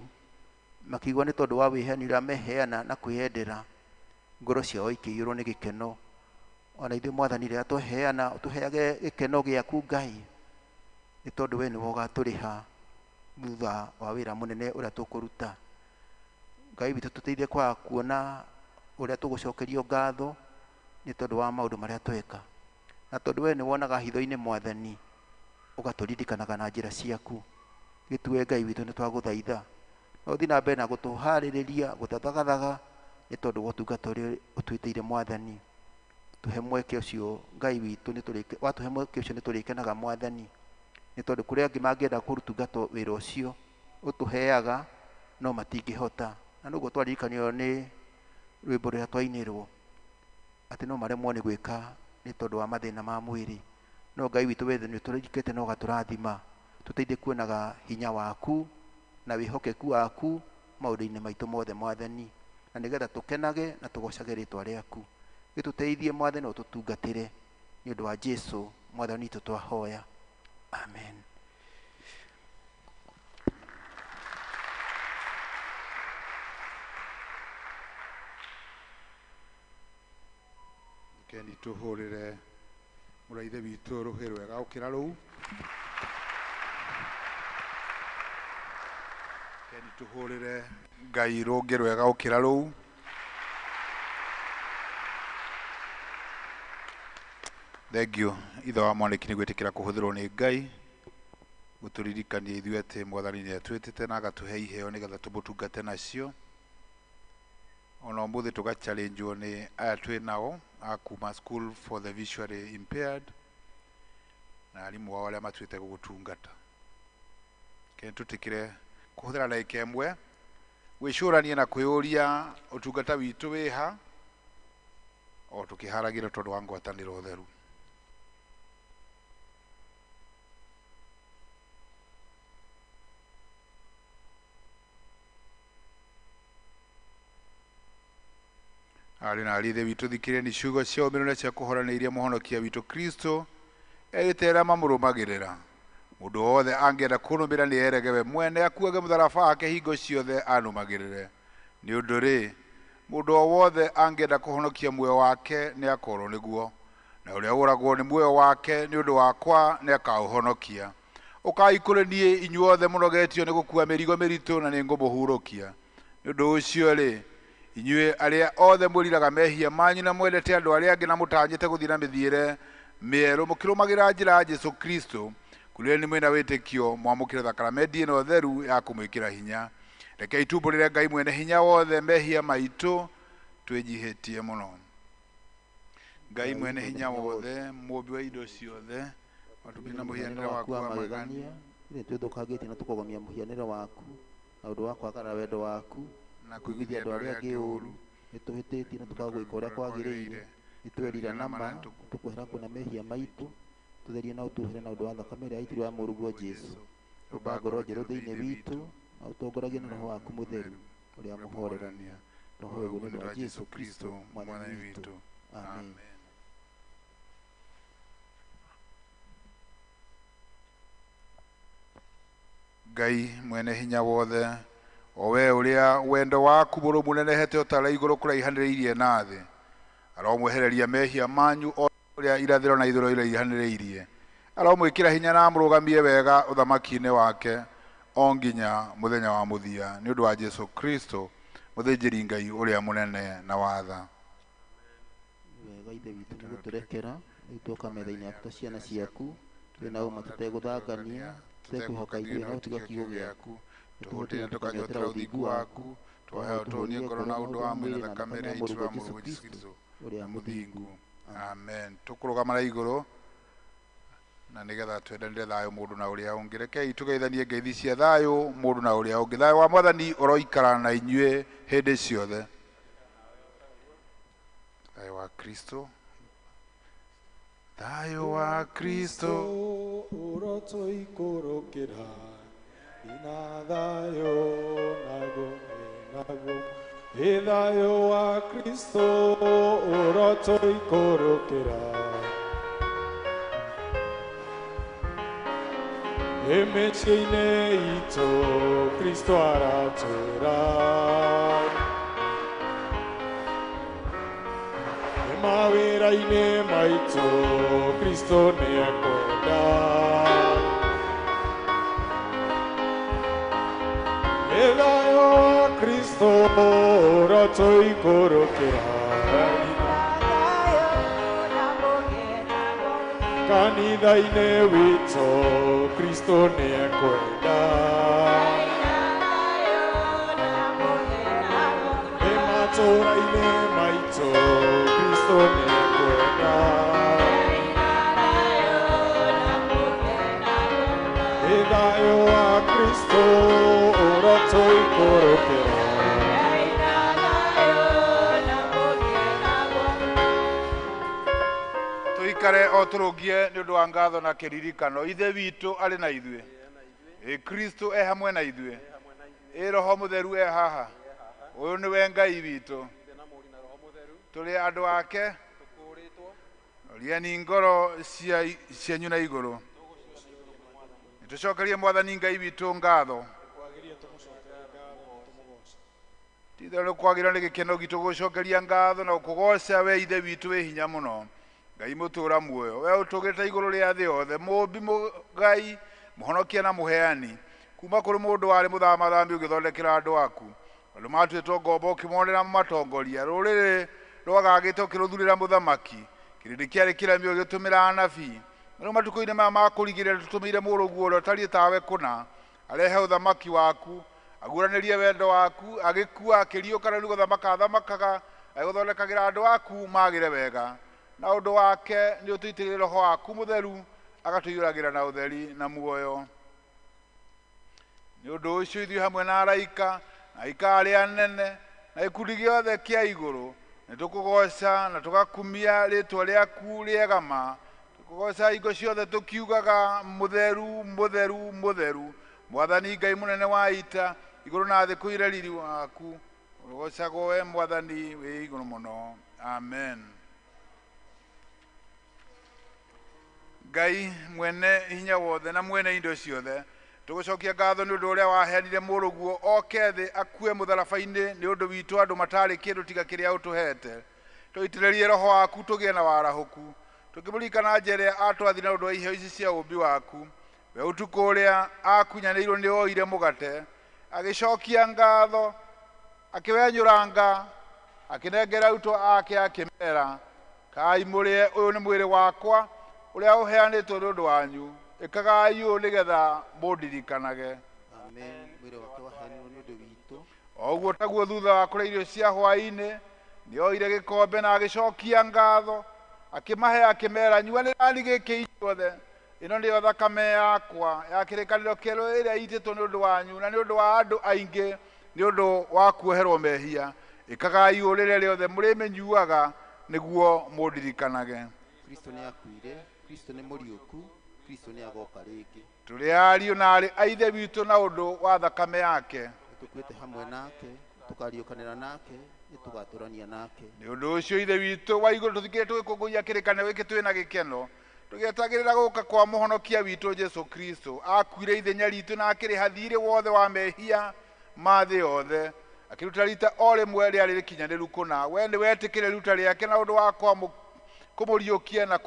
makiigua nĩ tondũ wa wĩheani ũrĩa meheana na kwĩyendera, ngoro ciao ikĩiyũrwo nĩ gĩkeno. Ona ithuĩ Mwathani rĩrĩa twaheana ũtũheage gĩkeno gĩaku Ngai, nĩ tondũ we nĩwe ũgatũrĩha thutha wa wĩra mũnene ũrĩa tũkũruta. Ngai witũ tũteithie kwaga kuona ũrĩa tũgũcokerio ngatho nĩ tondũ wa maũndũ marĩa tweka, na tondũ we nĩ wonaga hitho-inĩ Mwathani, ũgatũririkanaga na njĩra ciaku. Gĩtue Ngai witũ nĩ twagũthaitha no ũthiĩ na mbere na gũtũharĩrĩria gũtathagathaga nĩ tondũ wa ũtungata ũrĩa ũtwĩtĩire Mwathani. Tũhe mweke ũcio Ngai witũ, watũhe mweke ũcio nĩ tũrĩkenaga Mwathani, nĩ tondũ kũrĩ angĩ mangĩenda kũrutungata wĩra ũcio ũtũheaga no matingĩhota. Na nĩguo twaririkanio nĩ rwĩmbo rũrĩa twainĩrwo atĩ no maremwo nĩ gwĩka nĩ tondũ wa mathĩna ma mwĩrĩ, no Ngai witũ we nĩ ũtũririkĩte na ũgatũrathima. Tũteithie kuonaga hinya waku na wĩhokeku waku maũndũ-inĩ maitũ mothe Mwathani, na nĩgetha tũkenage na tũgocage rĩtwa rĩaku. Gĩtũteithie Mwathani, ũtũtungatĩre nĩ ũndũ wa Jesu Mwathani witũ twahoya, amen. Keni tũhũrĩre mũraithe witũ rũhĩ rwega gũkĩra rũu. Keni tũhũrĩre Ngai rũngĩ rwega gũkĩra rũu. Thank you ithe wa mwanĩki nĩ gwĩtĩkĩra kũhũthĩrwo nĩ Ngai gũtũririkania ithuĩ atĩ Mwathani nĩ atwĩtĩte na agatũhe iheo nĩgetha tũmũtungate nacio. Ona ũmũthĩ tũgachallengewo nĩ aya twĩ nao a kuma School for the Visually Impaired na arimũ ao arĩa matuĩte gũgũtungata. Keni tũtĩkĩre kũhũthĩra ndagĩka ĩmwe gwĩcũrania na kwĩyũria ũtungata witũ wĩha o tũkĩharagĩra tondũ wa ngwatanĩro theru. Arĩ na ariũ ithe witũ thikĩrĩria nĩ ciugo cia ũmĩrĩru na cia kũhoranĩria mũhonokia witũ Kristo erĩte arĩa mamũrũmagĩrĩra. Mũndũ wothe angĩenda kũnũmĩra nĩ erege we mwene akuage mũtharaba wake hingo ciothe anũmagĩrĩre. Nĩ ũndũ rĩ, mũndũ o wothe angĩenda kũhonokia muoyo wake nĩ akorwo nĩguo, na ũrĩa ũragwo nĩ muoyo wake nĩ ũndũ wakwa nĩ akaũhonokia. Ũkai kũrĩ niĩ inyuothe mũnogetio nĩ gũkua mĩrigo mĩritũ na nĩ ngũmũhurũkia. Nĩ ũndũ ũcio rĩ, inyuĩ arĩa othe mwĩriraga mehia manyu na mwendete andũ arĩa angĩ na mũtanyĩte gũthiĩ na mĩthiĩre mĩerũ mũkĩrũmagĩra njĩra ya Jesu Kristo, kũrĩa nĩ mwĩna wĩtĩkio mwamũkĩre thakramenti ĩno theru ya kũmwĩkĩra hinya. Rekei tumbũrĩre Ngai mwene hinya wothe mehia maitũ twĩnyihĩtie mũno. Ngai mwene hinya wothe, mũmbi wa indo ciothe, watũmbire na mũhianĩre waku wa magegania, ithuĩ twĩthũkangĩtie na tũkogomia mũhianĩre waku na ũndũ wa kwagarara wendo waku na kũiguithia andũ arĩa angĩ ũũru, nĩ tũhĩtĩtie na tũkaga gwĩka ũrĩa kwagĩrĩire. Nĩ twerira na ma tũkwehera kũna mehia maitũ, tũtherie na ũtuohere na ũndũ wa thakame ĩrĩa yaitirwo ya mũrũguo Jesu. Ũmba ngoro njerũ thĩinĩ witũ na ũtongoragie na Roho waku mũtheru ũrĩa mũhorerania. Roho ũyũ nĩ ũndũ wa Jesu Kristo Mwathani witũ, amen. Ngai mwene hinya wothe, o we ũrĩa wendo waku mũrũmu ũnenehete o ta ũrĩa igũrũ kũraihanĩrĩirie na thĩ, aromwehereria mehia manyu o ũrĩa irathĩro na ithũĩro iraihanĩrĩirie. Aromwĩkĩra hinya na amũrũgamie wega ũthamaki-inĩ wake o nginya mũthenya wa mũthia, nĩ ũndũ wa Jesu Kristo mũthĩnjĩri Ngai ũrĩa mũnene na watha. Wega ithe witũ nĩ gũtũrekera rĩu twoka metha-inĩ yaku ta ciana ciaku, twĩ na ũma tũtegũthangania, tũtekwĩhoka ithuĩ no tiga kiugo gĩaku. Tũhũtĩre tũkanyotera ũthingu waku, twahe ũtũhonie ngoro na ũndũ wa mwĩrĩ na thakame ĩrĩa yaitirwo ya mũrũguo Jesu Kristo ũrĩa mũthingu. Amen. Tũkũrũgama na igũrũ na nĩgetha twendanĩre thayũ mũndũ na ũrĩa ũngĩ. Rekei tũgeithanie ngeithi cia thayũ mũndũ na ũrĩa ũngĩ. Thayũ wa Mwathani ũroikara na inyuĩ hĩndĩ ciothe. Thayũ wa Kristo, thayũ wa Kristo ũrotũikũrũkĩra ina thayũ naguo naguo ĩ thayũ wa Kristo ũrotũikũrũkĩra. Mĩciĩ-inĩ itũ Kristo aratwĩra. Nĩ mawĩra-inĩ maitũ Kristo nĩekwenda. Nĩ thayũ wa Kristo ũrotũikũrũkĩra. Kanitha-inĩ witũ Kristo nĩekwenda. Nĩ matũũra-inĩ maitũ Kristo nĩekwenda. Nĩ thayũ wa Kristo ũrotũikũrũkĩra. Tuikare o tũrũngie nĩ ũndũ wa ngatho na kĩririkano. Ithe witũ arĩ na ithuĩ, ĩ Kristo e hamwe na ithuĩ, ĩ Roho Mũtheru e haha. Ũyũ nĩwe Ngai witũ, tũrĩ andũ ake. Roriani ngoro cianyu na igũrũ. Nĩtũcokerie Mwathani Ngai witũ ngatho. Ti-itherũ nĩkwagĩrĩirwo nĩ gĩkeno gitũ gũcokeria ngatho na gũkũgooca we Ithe witũ wĩ hinya mũno. Ngai mũtũũra muoyo, we ũtũgĩte igũrũ rĩa thĩ yothe, mũũmbi mũgai, mũhonokia na mũheani. Kuma kũrĩ mũndũ warĩ mũthamathami ũgĩthondekera andũ aku. Andũ matuĩtwo ngombo ũkĩmonera matongoria, rũrĩrĩ rwagagĩte ũkĩrũthurĩra mũthamaki, kĩrĩndĩ kĩarĩ kĩremi ũgĩtũmĩra anabii. Na rĩu matukũ-inĩ maya ma kũrigĩrĩria tũtũmĩire mũrũguo ũrĩa ũtariĩ tawe kũna, arehe ũthamaki waku, aguũranĩrie wendo waku, agĩkua akĩriũka na rĩu gũthamaka athamakaga, agĩgũthondekagĩra andũ aku magĩre wega. Na ũndũ wake nĩ ũtũitĩrĩrie Roho waku mũtheru, agatũiyũragĩra na ũtheri na muoyo. Nĩ ũndũ ũcio ithuĩ hamwe na araika, na aika arĩa anene, na gĩkundi gĩothe kĩa igũrũ, nĩ tũkũgooca na tũgakumia rĩĩtwa rĩaku rĩega ma. Tũkũgooca hingo ciothe tũkiugaga, mũtheru, mũtheru, mũtheru, Mwathani Ngai mũnene wa ita, igũrũ na thĩ kũiyũre riri waku. Ũrogocagwo we Mwathani wĩ igũrũ mũno. Amen. Ngai mwene hinya wothe na mwene indo ciothe, tũgũcokia ngatho nĩ ũndũ ũrĩa waheanire mũrũguo oke thĩ akue mũtharaba-inĩ nĩ ũndũ witũ andũ matarĩ kĩndũ tiga kĩrĩa ũtũhete. Tũitĩrĩrie Roho waku tũgĩe na warahũku, tũkĩmũririkana njĩra ĩrĩa atwathire na ũndũ wa iheo ici cia ũũmbi waku. We ũtukũ ũrĩa akunyanĩirwo nĩ oire mũgate, agĩcokia ngatho, akĩwenyũranga, akĩnengera arutwo ake akĩmera, kai mũrĩe, ũyũ nĩ mwĩrĩ wakwa ũrĩa ũheanĩtwo nĩ ũndũ wanyu, ĩkagai ũũ nĩgetha mũndirikanage. Amen. Mwĩrĩ wake waheanirwo nĩ ũndũ witũ. O ũguo taguo thutha wa kũrĩa irio cia hwaĩ-inĩ, nĩ oire gĩkombe na agĩcokia ngatho, akĩmahe akĩmera, nyuanĩrani gĩkĩ inyuothe, ĩno nĩyo thakame yakwa ya kĩrĩkanĩro kĩerũ ĩrĩa ĩitĩtwo nĩ ũndũ wanyu na nĩ ũndũ wa andũ aingĩ nĩ ũndũ wa kuoherwo mehia. Ĩkagai ũũ rĩrĩa rĩothe mũrĩmĩnyuaga nĩguo mũndirikanage. Kristo nĩ akuire, Kristo nĩ mũriũku, Kristo nĩ agoka rĩngĩ. Tũrĩ ariũ na aarĩ a Ithe witũ na ũndũ wa thakame yake. Nĩtũkuĩte hamwe nake, tũkariũkanĩra nake, nĩtũgatũrania nake. Nĩ ũndũ ũcio Ithe witũ wa igũrũ tũthikĩrĩrie tũgĩkũngũiya kĩrĩkanĩro gĩkĩ twĩ na gĩkeno, tũgĩetagĩrĩra gũka kwa mũhonokia witũ Jesũ Kristo. Akuire ithenya ritũ na akĩrĩha thiirĩ wothe wa mehia ma thĩ yothe, akĩruta rita o rĩmwe rĩarĩ rĩkinyanĩru kũna. We nĩ wetĩkĩrire iruta rĩake na ũndũ wa kũmũriũkia na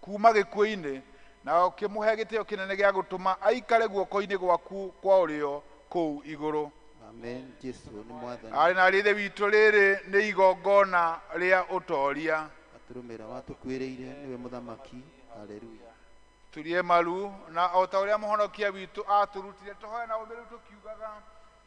kuma gĩkuũ-inĩ, na ũkĩmũhe gĩtĩo kĩnene gĩa gũtũma aikare guoko-inĩ gwaku kwa ũrĩo kũu igũrũ. Amen. Jesu nĩ Mwathani. Arĩ na Ithe witũ, rĩrĩ nĩ igongona rĩa ũtoria. Gatũrũme ũrĩa watũkuĩrĩire nĩwe mũthamaki. Haleluya. Turie maru na o ta ũrĩa mũhonokia witũ atũrutire, tũhoe na ũmĩrĩru tũkiugaga,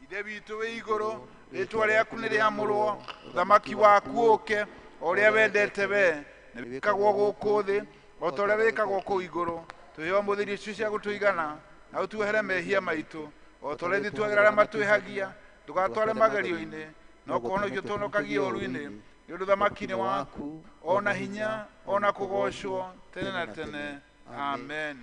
Ithe witũ wĩ igũrũ, rĩĩtwa rĩaku nĩ rĩamũrwo, ũthamaki waku ũũke, o ũrĩa wendete we, nĩ wĩkagwo gũkũ thĩ o ta ũrĩa wĩkagwo kũu igũrũ. Tũhe ũmũthĩ irio icio cia gũtũigana, na ũtuohere mehia maitũ o ta ũrĩa ithuĩ tuohagĩra arĩa matwĩhagia. Ndũgatware magerio-inĩ, no kũhonokia ũtũhonokagie ũũru-inĩ, nĩ ũndũ ũthamaki nĩ waku, o na hinya, o na kũgoocwo tene na tene. Amen.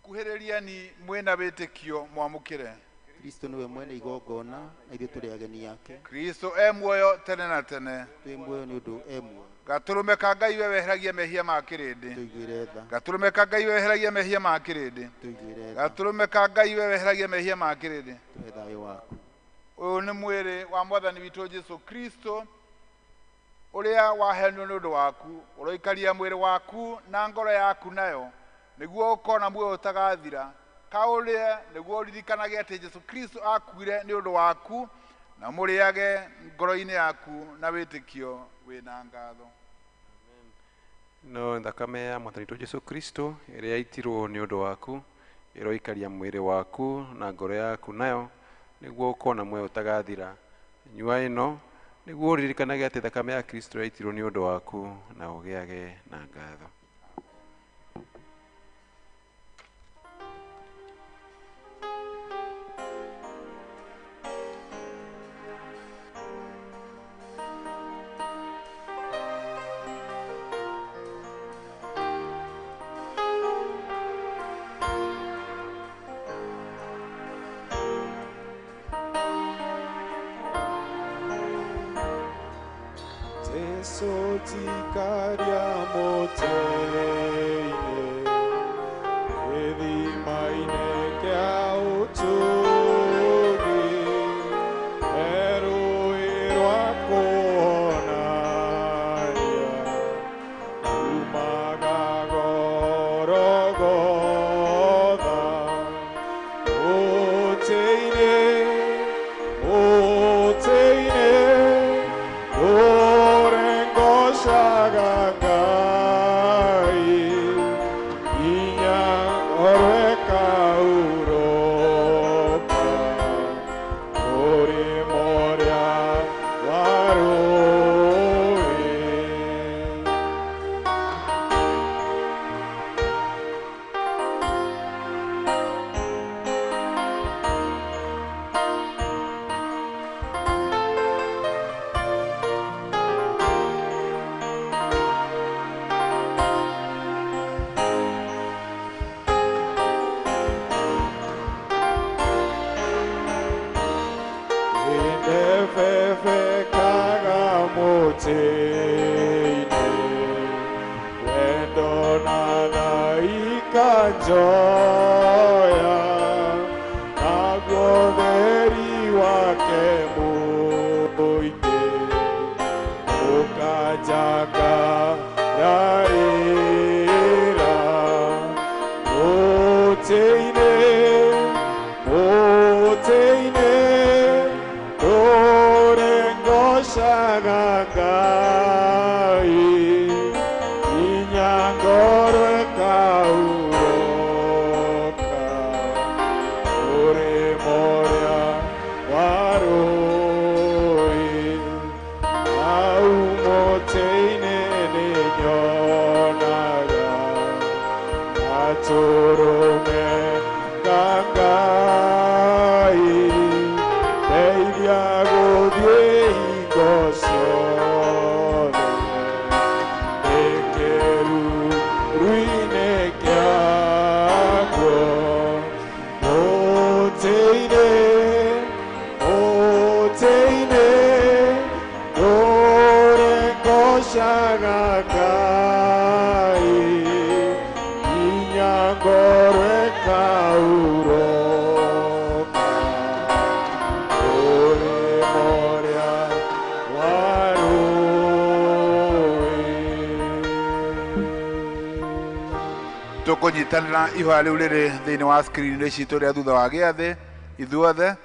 Kuhĩrĩriani mwĩna wĩtĩkio mwamũkĩre. Kristo nĩwe mwene igongona na ithuĩ tũrĩ ageni ake. Kristo e muoyo tene na tene. Twĩ muoyo nĩ ũndũ e muoyo. Gatũrũme ka Ngai we weheragia mehia ma kĩrĩndĩ. Tũiguĩre tha. Gatũrũme ka Ngai we weheragia mehia ma kĩrĩndĩ. Tũiguĩre tha. Gatũrũme ka Ngai we weheragia mehia ma kĩrĩndĩ. Tũhe thayũ waku. Ũyũ nĩ mwĩrĩ wa Mwathani witũ Jesu Kristo ũrĩa waheanirwo nĩ ũndũ waku. Ũroikaria mwĩrĩ waku na ngoro yaku nayo nĩguo ũkona muoyo ũtagathira. Kaũrĩe nĩguo ũririkanage atĩ Jesu Kristo akuire nĩ ũndũ waku, na mũrĩage ngoro-inĩ yaku na wĩtĩkio wĩna ngatho. No thakame ya Mwathani witũ Jesu Kristo ĩrĩa yaitirwo nĩ ũndũ waku ĩroikaria mwĩrĩ waku na ngoro yaku nayo nĩguo ũkona muoyo ũtagathira. Nyua ĩno nĩguo ũririkanage atĩ thakame ya Kristo yaitirwo nĩ ũndũ waku na ũgĩage na ngatho. Jesu tikaria moteine, gĩthimainĩ kĩa ũtugi, he rũũĩ rwa kũhonania, rumaga Gorogotha. Mũtĩ-inĩ, mũtĩ-inĩ, ũrengocaga Ngai, nginya ngoro ĩkaurũka, mũrĩmo ũrĩa wa rũũĩ. Ndebebekaga mũtĩ-inĩ, wendo na tha ikanjoya, naguo ũtheri wake mũingĩ ũkanjangararĩra. Mũtĩ-inĩ, mũtĩ-inĩ, ũrengocaga Ngai, nginya ngoro ĩkaurũka, mũrĩmo ũrĩa wa rũũĩ. Hau mũtĩ-inĩ nĩnyonaga gatũrũme ka Ngai, ndeithia gũthiĩ hingo ciothe, ndĩ kĩruru-inĩ kĩaguo. Mũtĩ-inĩ, mũtĩ-inĩ, ũrengocaga Ngai, nginya ngoro ĩkaurũka, mũrĩmo ũrĩa wa rũũĩ. Tũkũnyitanĩra ihoya rĩu rĩrĩ thĩinĩ wa screen citũ rĩa thutha wa gĩathĩ ithuothe.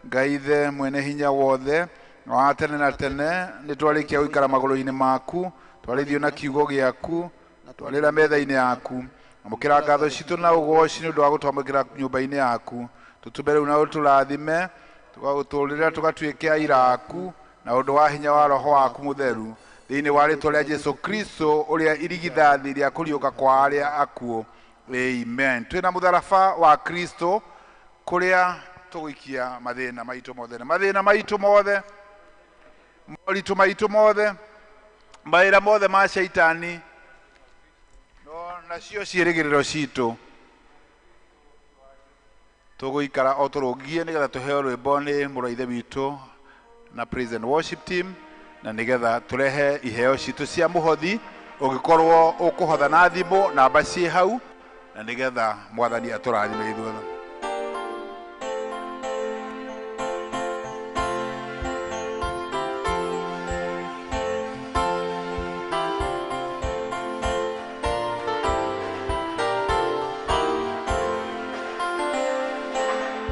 Ngai ithe mwene hinya wothe na wa tene na tene, nĩ twarĩkia gũikara magũrũ-inĩ maku, twarĩithio na kiugo gĩaku, twarĩra metha-inĩ yaku. Amũkĩra ngatho citũ na ũgooci nĩ ũndũ wa gũtwamũkĩra nyũmba-inĩ yaku. Tũtũme rĩu na ũtũrathime, tũgagũtũũrĩra tũgatuĩke aira aku na ũndũ wa hinya wa Roho waku mũtheru, thĩinĩ wa rĩtwa rĩa Jesu Kristo ũrĩa irigithathi rĩa kũriũka kwa arĩa akuũ. Amen. Twĩna mũtharaba wa Kristo kũrĩa tũgũikia mathĩna maitũ mothe, na mathĩna maitũ mothe, moritũ maitũ mothe, mawĩra mothe ma caitani, no nacio ciĩrĩgĩrĩro citũ. Tũgũikara o tũrũngie nĩgetha tũheo rwĩmbo nĩ mũrũ wa ithe witũ na praise and worship team, na nĩgetha tũrehe iheo citũ cia mũhothi. Ũngĩkorwo ũkũhotha na thimũ, namba ciĩ hau, na nĩgetha Mwathani atũrathime ithuothe.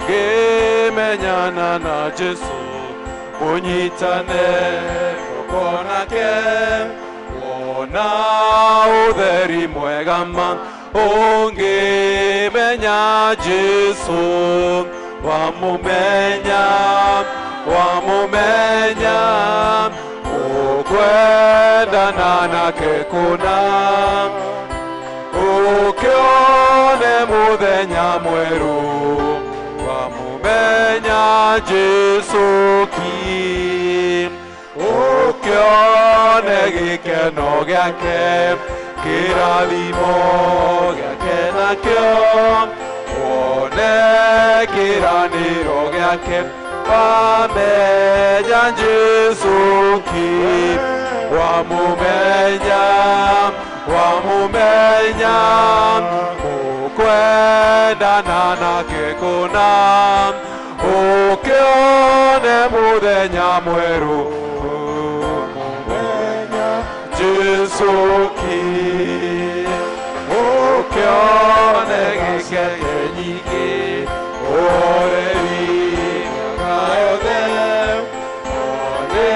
Ngĩmenyana na Jesu ũnyitane guoko nake, wona ũtheri mwega ma. Ũngĩmenya Jesu, wamũmenya, wamũmenya, ũkwendana nake kũna, ũkĩone mũthenya mwerũ, wamũmenya Jesu ki, ũkĩone gĩkeno gĩake, kĩrathimo gĩake nakĩo, wone kĩranĩro gĩake, wamenya Jesu ki, wamũmenya, wamũmenya, ũkwendana nake kũna, ũkĩone mũthenya mwerũ, Jesu ki, ũkĩone gĩkeno nyingĩ, ũhoreri mĩaka yothe, one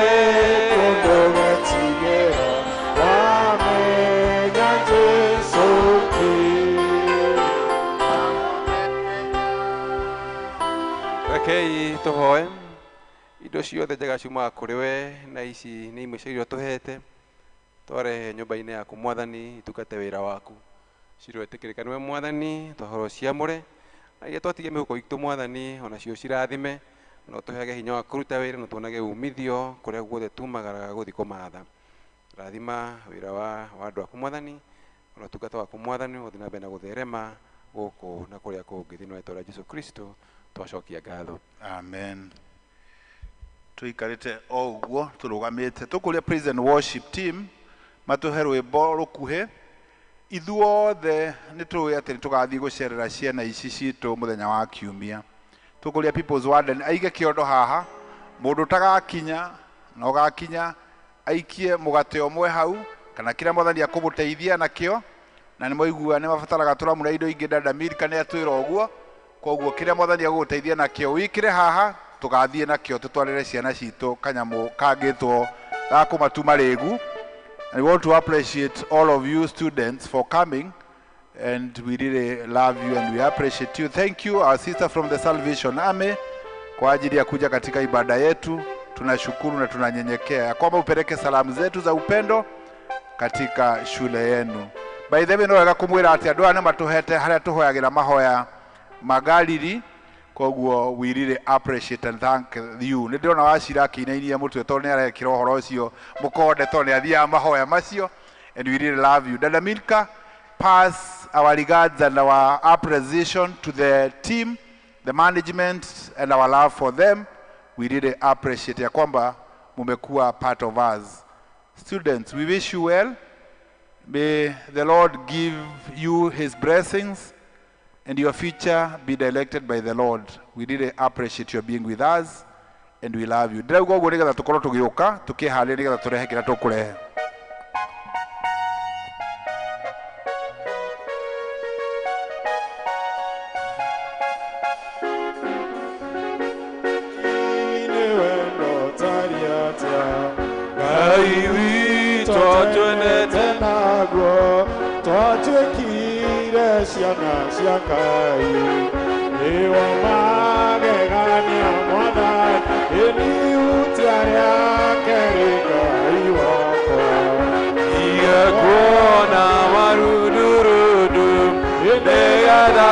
kũndũ getigĩra, wamenya Jesu ki. Rekei tũhoe. Indo ciothe njega ciumaga kũrĩ we, na ici nĩ imwe cia iria ũtũhete. Twarehe nyũmba-inĩ yaku Mwathani, itungate wĩra waku. Ciroĩtĩkĩrĩka nĩwe Mwathani, twahoro ciamũre, na iria twatigia mĩhuko itũ Mwathani, onacio cirathime, na ũtũheage hinya wa kũruta wĩra, na tuonage umithio kũrĩa guothe tumagaraga gũthiĩ kũmatha. Rathima wĩra wa andũ aku Mwathani, ona ũtungata waku Mwathani, ũthiĩ na mbere na gũtherema gũkũ na kũrĩa kũngĩ, thĩinĩ wa rĩĩtwa rĩa Jesu Kristo twacokia ngatho. Amen. Tũikarĩte o ũguo tũrũgamĩte, tũkũria praise and worship team matũhe rwĩmbo rũkuhĩ. Ithuothe nĩ tũĩ atĩ nĩ tũgathiĩ gũcerera ciana ici citũ mũthenya wa kiumia. Tũkũria People's Warden aige kĩondo haha, mũndũ ũtagakinya na ũgakinya aikie mũgate ũmwe hau, kana kĩrĩa Mwathani akũmũteithia nakĩo, na nĩ mwaigua nĩ mabataraga tũramu na indo ingĩ. Dada Milka nĩ atwĩra ũguo, koguo kĩrĩa Mwathani agũgũteithia nakĩo wĩkĩre haha, tũgathiĩ nakĩo tũtwarĩre ciana citũ kanyamũ kangĩtwo ga kũmatuma rĩgu. And we want to appreciate all of you students for coming, and we really love you and we appreciate you. Thank you our sister from the Salvation Army kwa ajili ya kuja katika ibada yetu. Tunashukuru na tunanyenyekea ya kwamba upeleke salamu zetu za upendo katika shule yenu. By the way, no wega kumwira ati andũ aya nĩ matũhete harĩa tũhoyagĩra mahoya magariri, koguo we really appreciate and thank you. Nĩ ndĩrona Wacira akĩinainia mũtwe tondũ nĩ arekĩra ũhoro ũcio mũkonde, tondũ nĩ athiaga mahoya macio, and we really love you. Dada Milka, pass our regards and our appreciation to the team, the management, and our love for them. We really appreciate ya kwamba mumekuwa part of us. Students, we wish you well. May the Lord give you his blessings and your future be directed by the Lord. We really appreciate your being with us and we love you. Ndĩrauga ũguo nĩgetha tũkorwo tũgĩũka tũkĩharĩria nĩgetha tũrehe kĩrĩa tũkũrehe. Ngai witũ twendete naguo, twatuĩkire ciana cia Ngai, nĩwe magegania Mwathani, ĩni ihutia rĩake rĩ Ngai wakwa. Ndige kuona marundurundu, nĩgetha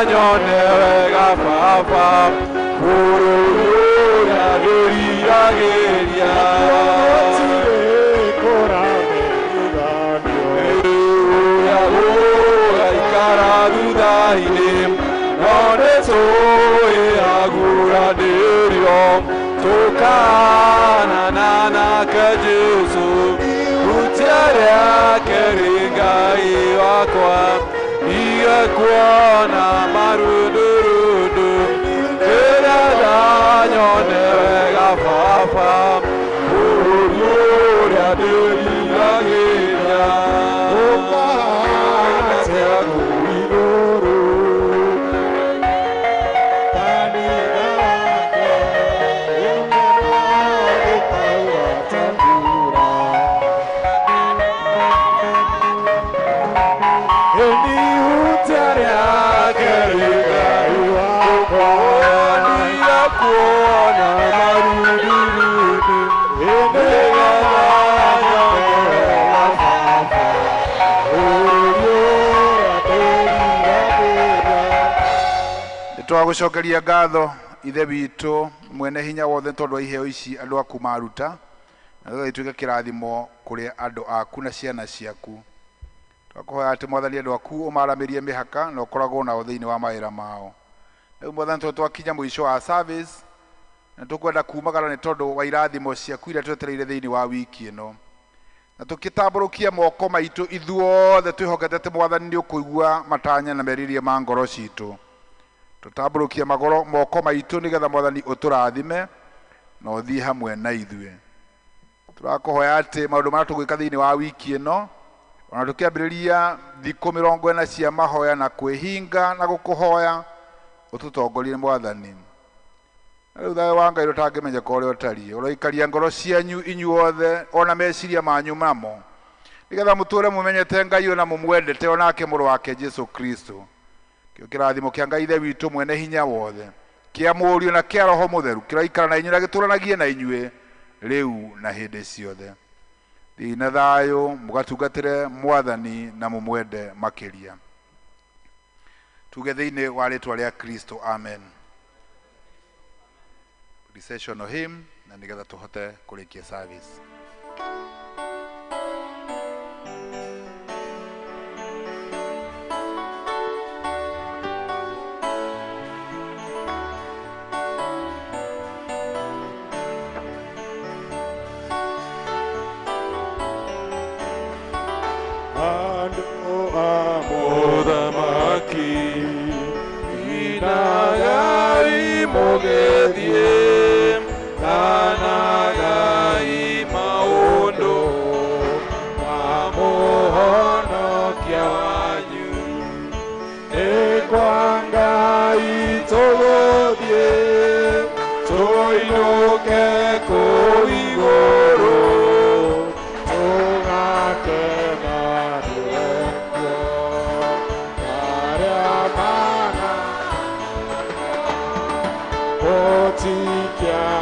nyone wega Baba, bũrũri ũrĩa ndĩriragĩria. Ũrĩa gũgaikara thutha-inĩ, no nĩ tũĩ Ndĩhanana nake Jesũ hutia rĩake rĩ Ngai wakwa ndige kuona marundurundu nĩgetha nyone wega Baba bũrũri ũrĩa ndĩriragĩria ũkahana atĩa kũu igũrũ. Nĩtwagũcokeria ngatho ithe witũ mwene hinya wothe tondũ wa iheo ici andũ aku maruta na nĩgetha ituĩke kĩrathimo kũrĩ andũ aku na ciana ciaku. Twakũhoya atĩ mwathani andũ aku ũmaramĩrie mĩhaka na ũkoragwo nao thĩinĩ wa mawĩra mao. Rĩu mwathani tondũ twakinya mũico wa service na tũkwenda kumagara nĩ tondũ wa irathimo ciaku iria twetereire thĩinĩ wa wiki ĩno, na tũkĩtambũrũkia moko maitũ ithuothe twĩhokete atĩ mwathani nĩ ũkũigua matanya na merirĩria ma ngoro citũ. Tũtambũrũkie magoro moko maitũ nĩgetha mwathani ũtũrathime na ũthiĩ hamwe na ithuĩ. Tũrakũhoya atĩ maũndũ marĩa tũgwĩka thĩinĩ wa wiki ĩno ona tũkĩambĩrĩria thikũ 40 cia mahoya na kwĩhinga na gũkũhoya ũtũtongorie mwathani. Na rĩu thayũ wa Ngai ũtangĩmenyeka ũrĩa ũtariĩ ũroikaria ngoro cianyu inyuothe ona meciria manyu mamo nĩgetha mũtũre mũmenyete Ngai ona mũmwendete onake mũrũ wake Jesu Kristo. Kĩo kĩrathimo kĩa Ngai ithe witũ mwene hinya wothe kĩa Mũriũ na kĩa Roho Mũtheru kĩroikara na inyuĩ na gĩtũranagie na inyuĩ rĩu na hĩndĩ ciothe. Thiĩi na thayũ mũgatungatĩre mwathani na mũmwende makĩria. Tuge thĩinĩ wa rĩtwa rĩa Kristo, amen. Recessional hymn na nĩgetha tũhote kũrĩkia service. Mũthamaki inagai mũgĩthiĩ anagai maũndũ ma mũhonokia wanyu nĩ kwa Ngai tũgũthiĩ tũinũke kũu igũrũ tũgakena nĩwe kuo arĩa mana gũtikia.